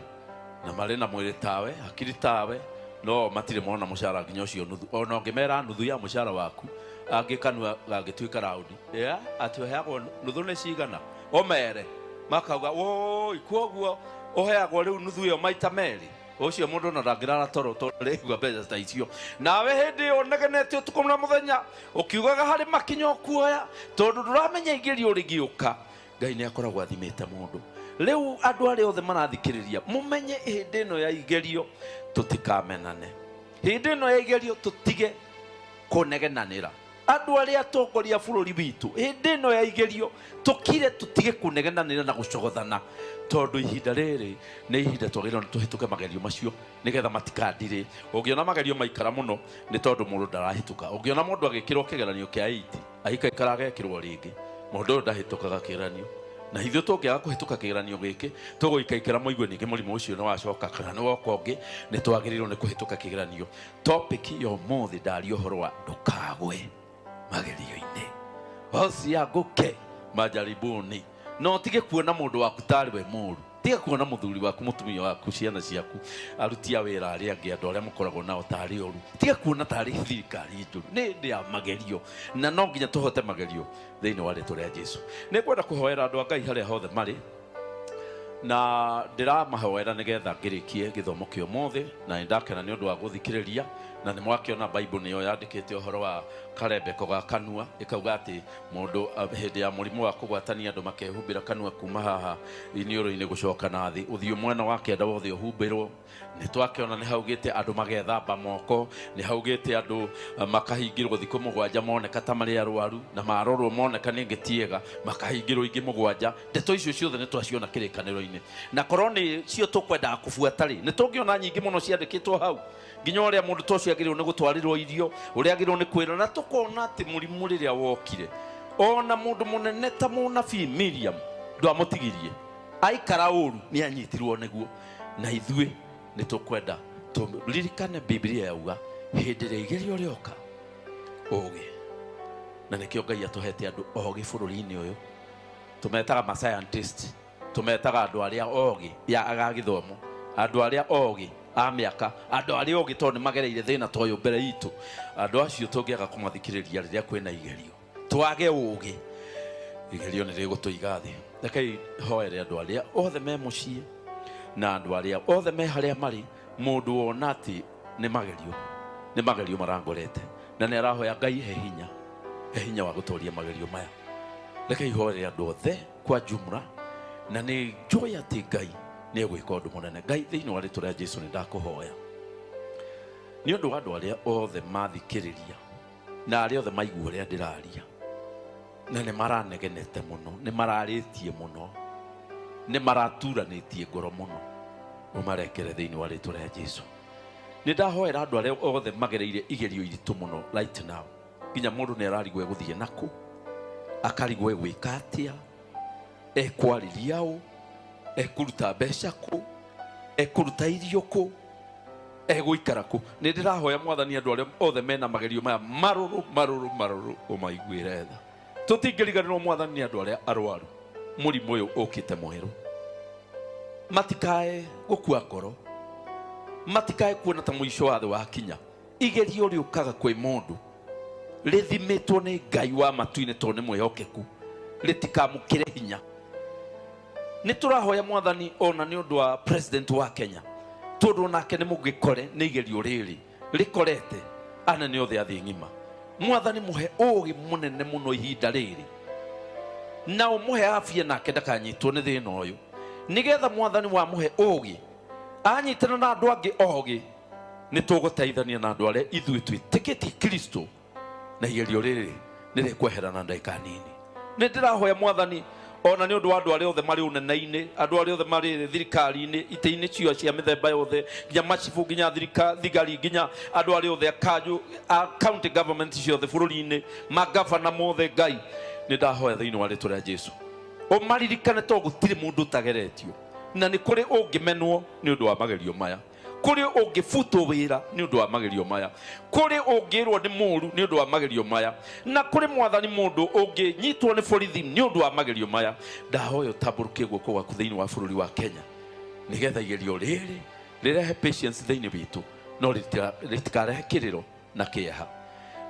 na marĩ na mwĩrĩ tawe, hakiri tawe, no matirĩ mona mũcara nginya ũcio nuthu. Ona ũngĩmera nuthu ya mũcara waku, angĩ kanua gangĩtuĩka raundi, yeah, atĩ ũheagwo nuthu nĩ cigana, ũmere makauga woi, kwoguo ũheagwo rĩu nuthu ĩyo maita merĩ. Ũcio mũndũ ona ndangĩrara toro tondũ arĩigua mbeca ta icio. Nawe hĩndĩ ĩyo ũnegenete ũtukũ na mũthenya ũkiugaga harĩ makinya ũkuoya, tondũ ndũramenya igerio rĩgĩũka. Ngai nĩ akoragwo athimĩte mũndũ. Rĩu andũ arĩa othe marathikĩrĩria, mũmenye hĩndĩ ĩno ya igerio tũtikamenane. Hĩndĩ ĩno ya igerio tũtige kũnegenanĩra. Andũ arĩa atongoria bũrũri witũ, hĩndĩ ĩno ya igerio tũkire tũtige kũnegenanĩra na gũcogothana, tondũ ihinda rĩrĩ nĩ ihinda twagĩrĩirwo nĩ tũhĩtũke magerio macio nĩgetha matikandire. Ũngĩona magerio maikara mũno nĩ tondũ mũndũ ndarahĩtũka. Ũngĩona mũndũ agĩkĩrwo kĩgeranio kĩa 8 aikaikara agekĩrwo rĩngĩ, mũndũ ũyũ ndahĩtũkaga kĩgeranio. Na ithuĩ tũngĩaga kũhĩtũka kĩgeranio gĩkĩ, tũgũikaikara mũigue ningĩ mũrimũ ũcio nĩ wacoka kana nĩ woka ũngĩ, nĩ twagĩrĩirwo nĩ kũhĩtũka kĩgeranio. Topic ya ũmũthĩ ndaria ũhoro wa ndũkagwe magerio-inĩ, usianguke majaribuni. Na ũtige kuona mũndũ waku tarĩ we mũũru. Tiga kuona mũthuri waku, mũtumia waku, ciana ciaku, aruti a wĩra arĩa angĩ, andũ arĩa mũkoragwo nao tarĩ oru. Tiga kuona tarĩ thirikari njũru. Nĩ hĩndĩ ya magerio, na no nginya tũhote magerio thĩinĩ wa rĩtwa rĩa Jesu. Nĩ ngwenda kũhoera andũ a Ngai harĩa hothe marĩ, na ndĩramahoera nĩgetha ngĩrĩkie gĩthomo kĩa ũmũthĩ, na nĩ ndakena nĩ ũndũ wa gũthikĩrĩria. Na nĩ mwakĩona Bible nĩyo yandĩkĩte ũhoro wa karembeko ga kanua, ĩkauga atĩ mũndũ hĩndĩ ya mũrimũ wa kũgwatania andũ makehumbĩra kanua kuma haha iniũrũ-inĩ gũcoka na thĩ, ũthiũ mwena wa kĩanda wothe ũhumbĩrwo. Nĩ twakĩona nĩ haugĩte andũ magethamba moko, nĩ haugĩte andũ makahingĩrwo thikũ mũgwanja moneka ta marĩ arwaru, na marorwo moneka nĩ ngĩ tiega makahingĩrwo ingĩ mũgwanja. Ndeto icio ciothe nĩ twaciona kĩrĩkanĩro-inĩ, na korwo nĩ cio tũkwendaga kũbuata rĩ, nĩ tũngĩona nyingĩ mũno ciandĩkĩtwo hau, nginya ũrĩa mũndũ ta ũcio agĩrĩirwo nĩ gũtwarĩrwo irio, ũrĩa agĩrĩirwo nĩ kwĩrwo. Na tũkona atĩ mũrimũ rĩrĩa wokire, ona mũndũ mũnene ta mũnabii Miriam ndwamũtigirie, aikara ũru nĩ anyitirwo nĩguo. Na ithuĩ nĩ tũkwenda tũririkane Biblia yauga hĩndĩ ĩrĩa igerio rĩoka ũgĩ, na nĩkĩo Ngai atũhete andũ ogĩ bũrũri-inĩ ũyũ, tũmetaga ma scientist, tũmetaga andũ arĩa ogĩ ya aga gĩthomo, andũ arĩa ogĩ a mĩaka, andũ arĩa ogĩ tondũ nĩ magereire thĩna ta ũyũ mbere itũ. Andũ acio tũngĩaga kũmathikĩrĩria rĩrĩa kwĩna igerio, twage ũgĩ, igerio nĩ rĩgũtũiga thĩ. Rekei hoere andũ arĩa othe me mũciĩ na andũ arĩa othe me harĩa marĩ, Mũndũ wona atĩ nĩ magerio, nĩ magerio marangorete, na nĩ arahoya Ngai he hinya, he hinya wa gũtoria magerio maya. Reke ihoere andũ othe kwa jumla, na nĩ njũĩ atĩ Ngai nĩ egwĩka ũndũ mũnene. Ngai, thĩinĩ wa rĩtwa rĩa Jesu nĩ ndakũhoya nĩ ũndũ wa andũ arĩa othe mathikĩrĩria na arĩa othe maigua ũrĩa ndĩraria, na nĩ maranegenete mũno, nĩ mararĩtie mũno, nĩ maraturanĩtie ngoro mũno, ũmarekere thĩinĩ wa rĩtwa rĩa Jesu. Nĩ ndahoera andũ arĩa othe magereire igerio iritũ mũno right now, nginya mũndũ nĩ ararigwo egũthiĩ nakũ, akarigwo egwĩka atĩa, ekwarĩria ũ, ekũruta mbeca kũ, ekũruta irio kũ, egũikara kũ. Nĩ ndĩrahoya Mwathani andũ arĩa othe mena magerio maya marũrũ marũrũ marũrũ ũmaiguĩre tha. Tũtingĩriganĩrwo Mwathani nĩ andũ arĩa arwaru mũrimũ ũyũ ũkĩte mwerũ, matikae gũkua ngoro, matikae kuona ta mũico wa thĩ wakinya. Igerio rĩũkaga kwĩ mũndũ rĩthimĩtwo nĩ Ngai wa matu-inĩ tondũ nĩ mwĩhokeku, rĩtikamũkĩre hinya. Nĩ tũrahoya Mwathani ona nĩ ũndũ wa president wa Kenya, tondũ onake nĩ mũgĩkore nĩ igerio rĩrĩ rĩkorete anene othe a thĩ ng'ima. Mwathani mũhe ũũgĩ mũnene mũno ihinda rĩrĩ, na ũmũhe afya nake ndakanyitwo nĩ thĩna ũyũ, nĩgetha Mwathani wamũhe ũũgĩ anyitana na andũ angĩ ogĩ, nĩ tũgũteithania na andũ arĩa ithuĩ twĩtĩkĩtie Kristo, na igerio rĩrĩ nĩ rĩkwehera na ndagĩka nini. Nĩ ndĩrahoya Mwathani ona nĩ ũndũ wa andũ arĩa othe marĩ ũnene-inĩ, andũ arĩa othe marĩ thirikari-inĩ, itĩ-inĩ cio cia mĩthemba yothe, nginya macibũ, nginya thigari, nginya andũ arĩa othe akanjũ, a county government ciothe bũrũri-inĩ, magavana mothe. Ngai, nĩ ndahoya thĩinĩ wa rĩtwa rĩa Jesu ũmaririkane, tondũ gũtirĩ mũndũ ũtageretio, na nĩ kũrĩ ũngĩmenwo nĩ ũndũ wa magerio maya, kũrĩ ũngĩbutwo wĩra nĩ ũndũ wa magerio maya, kũrĩ ũngĩrwo nĩ mũru nĩ ũndũ wa magerio maya, na kũrĩ Mwathani mũndũ ũngĩnyitwo nĩ borithi nĩ ũndũ wa magerio maya. Ndahoya ũtambũrũkie guoko gwaku thĩinĩ wa bũrũri wa Kenya, nĩgetha igerio rĩrĩ rĩrehe patience thĩinĩ witũ, no rĩtikarehe kĩrĩro na kĩeha.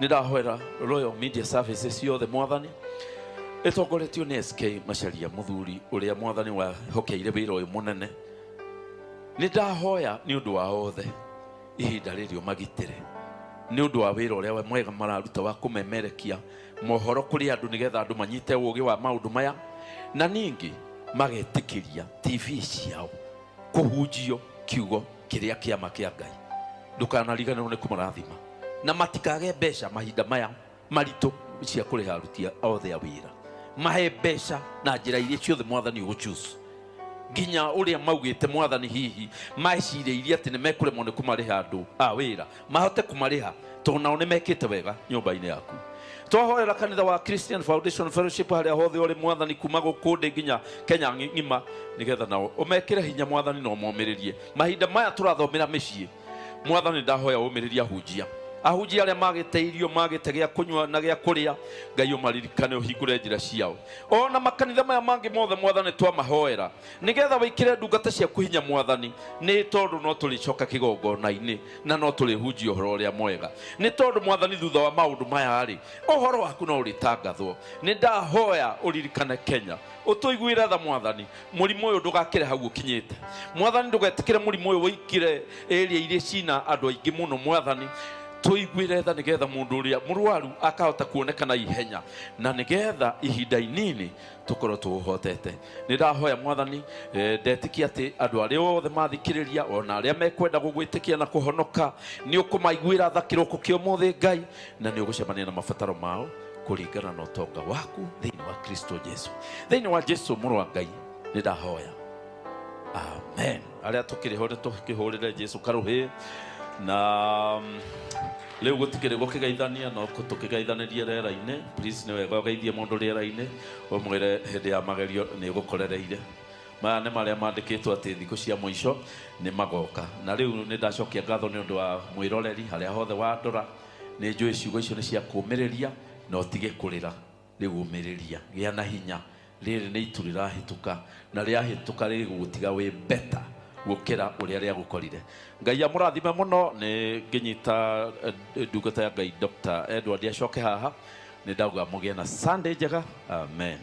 Nĩ ndahoera Royal Media Services ciothe Mwathani, ĩtongoretio nĩ SK Macharia, mũthuri ũrĩa Mwathani wahokeire wĩra ũyũ mũnene. Nĩ ndahoya nĩ ũndũ wa othe ihinda rĩrĩ ũmagitĩre nĩ ũndũ wa wĩra ũrĩa mwega mararuta wa kũmemerekia mohoro kũrĩ andũ, nĩgetha andũ manyite ũũgĩ wa maũndũ maya, na ningĩ magetĩkĩria TV ciao kũhunjio kiugo kĩrĩa kĩama kĩa Ngai. Ndũkanariganĩrwo nĩ kũmarathima, na matikage mbeca mahinda maya maritũ cia kũrĩha aruti othe a wĩra. Mahe mbeca na njĩra iria ciothe Mwathani ũgũchoose, nginya ũrĩa maugĩte Mwathani hihi mecirĩirie atĩ nĩ mekũremwo nĩ kũmarĩha andũ a wĩra, mahote kũmarĩha, tondũ nao nĩ mekĩte wega nyũmba-inĩ yaku. Twahoera kanitha wa Christian Foundation Fellowship harĩa hothe ũrĩ Mwathani, kuma gũkũ ndĩ nginya Kenya ng'ima, nĩgetha nao ũmekĩre hinya Mwathani na ũmomĩrĩrie mahinda maya tũrathomera mĩciĩ. Mwathani, ndahoya ũmĩrĩrie ahunjia, ahunjia arĩa magĩte irio, magĩte gĩa kũnyua na gĩa kũrĩa. Ngai, ũmaririkane, ũhingũre njĩra ciao. Ona makanitha maya mangĩ mothe Mwathani twamahoera, nĩgetha wĩkĩre ndungata ciaku hinya Mwathani, nĩ tondũ no tũrĩcoka kĩgongona-inĩ na no tũrĩhunjia ũhoro ũrĩa mwega, nĩ tondũ Mwathani thutha wa maũndũ maya rĩ, ũhoro waku no ũrĩtangathwo. Nĩ ndahoya ũririkane Kenya, ũtũiguĩre tha Mwathani, mũrimũ ũyũ ndũgakĩre hau ũkinyĩte. Mwathani, ndũgetĩkĩre mũrimũ ũyũ wĩikire area iria cina andũ aingĩ mũno. Mwathani, tũiguĩre tha, nĩgetha mũndũ ũrĩa mũrwaru akahota kuonekana ihenya, na nĩgetha ihinda inini tũkorwo tũũhotete. Nĩ ndahoya Mwathani, ndetĩkia atĩ andũ arĩa othe mathikĩrĩria, ona arĩa mekwenda gũgwĩtĩkia na kũhonoka, nĩ ũkũmaiguĩra tha kĩroko kĩa ũmũthĩ Ngai, na nĩ ũgũcemania na mabataro mao kũringana na ũtonga waku thĩinĩ wa Kristo Jesu. Thĩinĩ wa Jesu mũrũ wa Ngai nĩ ndahoya, amen. Arĩa tũkĩrĩ ho nĩ tũkĩhũrĩre Jesu karũhĩ, na rĩu gũtikĩrĩ gũkĩgeithania, no tũkĩgeithanĩrie rĩera-inĩ. Please, nĩ wega ũgeithie mũndũ rĩera-inĩ, ũmwĩre hĩndĩ ya magerio nĩ ũgũkorereire. Maya nĩ marĩa mandĩkĩtwo atĩ thikũ cia mũico nĩ magoka. Na rĩu nĩ ndacokia ngatho nĩ ũndũ wa mwĩroreri harĩa hothe wandora. Nĩ njũĩ ciugo icio nĩ cia kũũmĩrĩria, na ũtige kũrĩra. Rĩu ũmĩrĩria, gĩa na hinya, rĩrĩ nĩ itu rĩrahĩtũka, na rĩahĩtũka rĩgũgũtiga wĩ better gũkĩra ũrĩa rĩagũkorire. Ngai amũrathime mũno. Nĩ ngĩnyita ndungata ya Ngai Dr. Edward acoke haha. Nĩ ndauga mũgĩe na Sunday njega. Amen.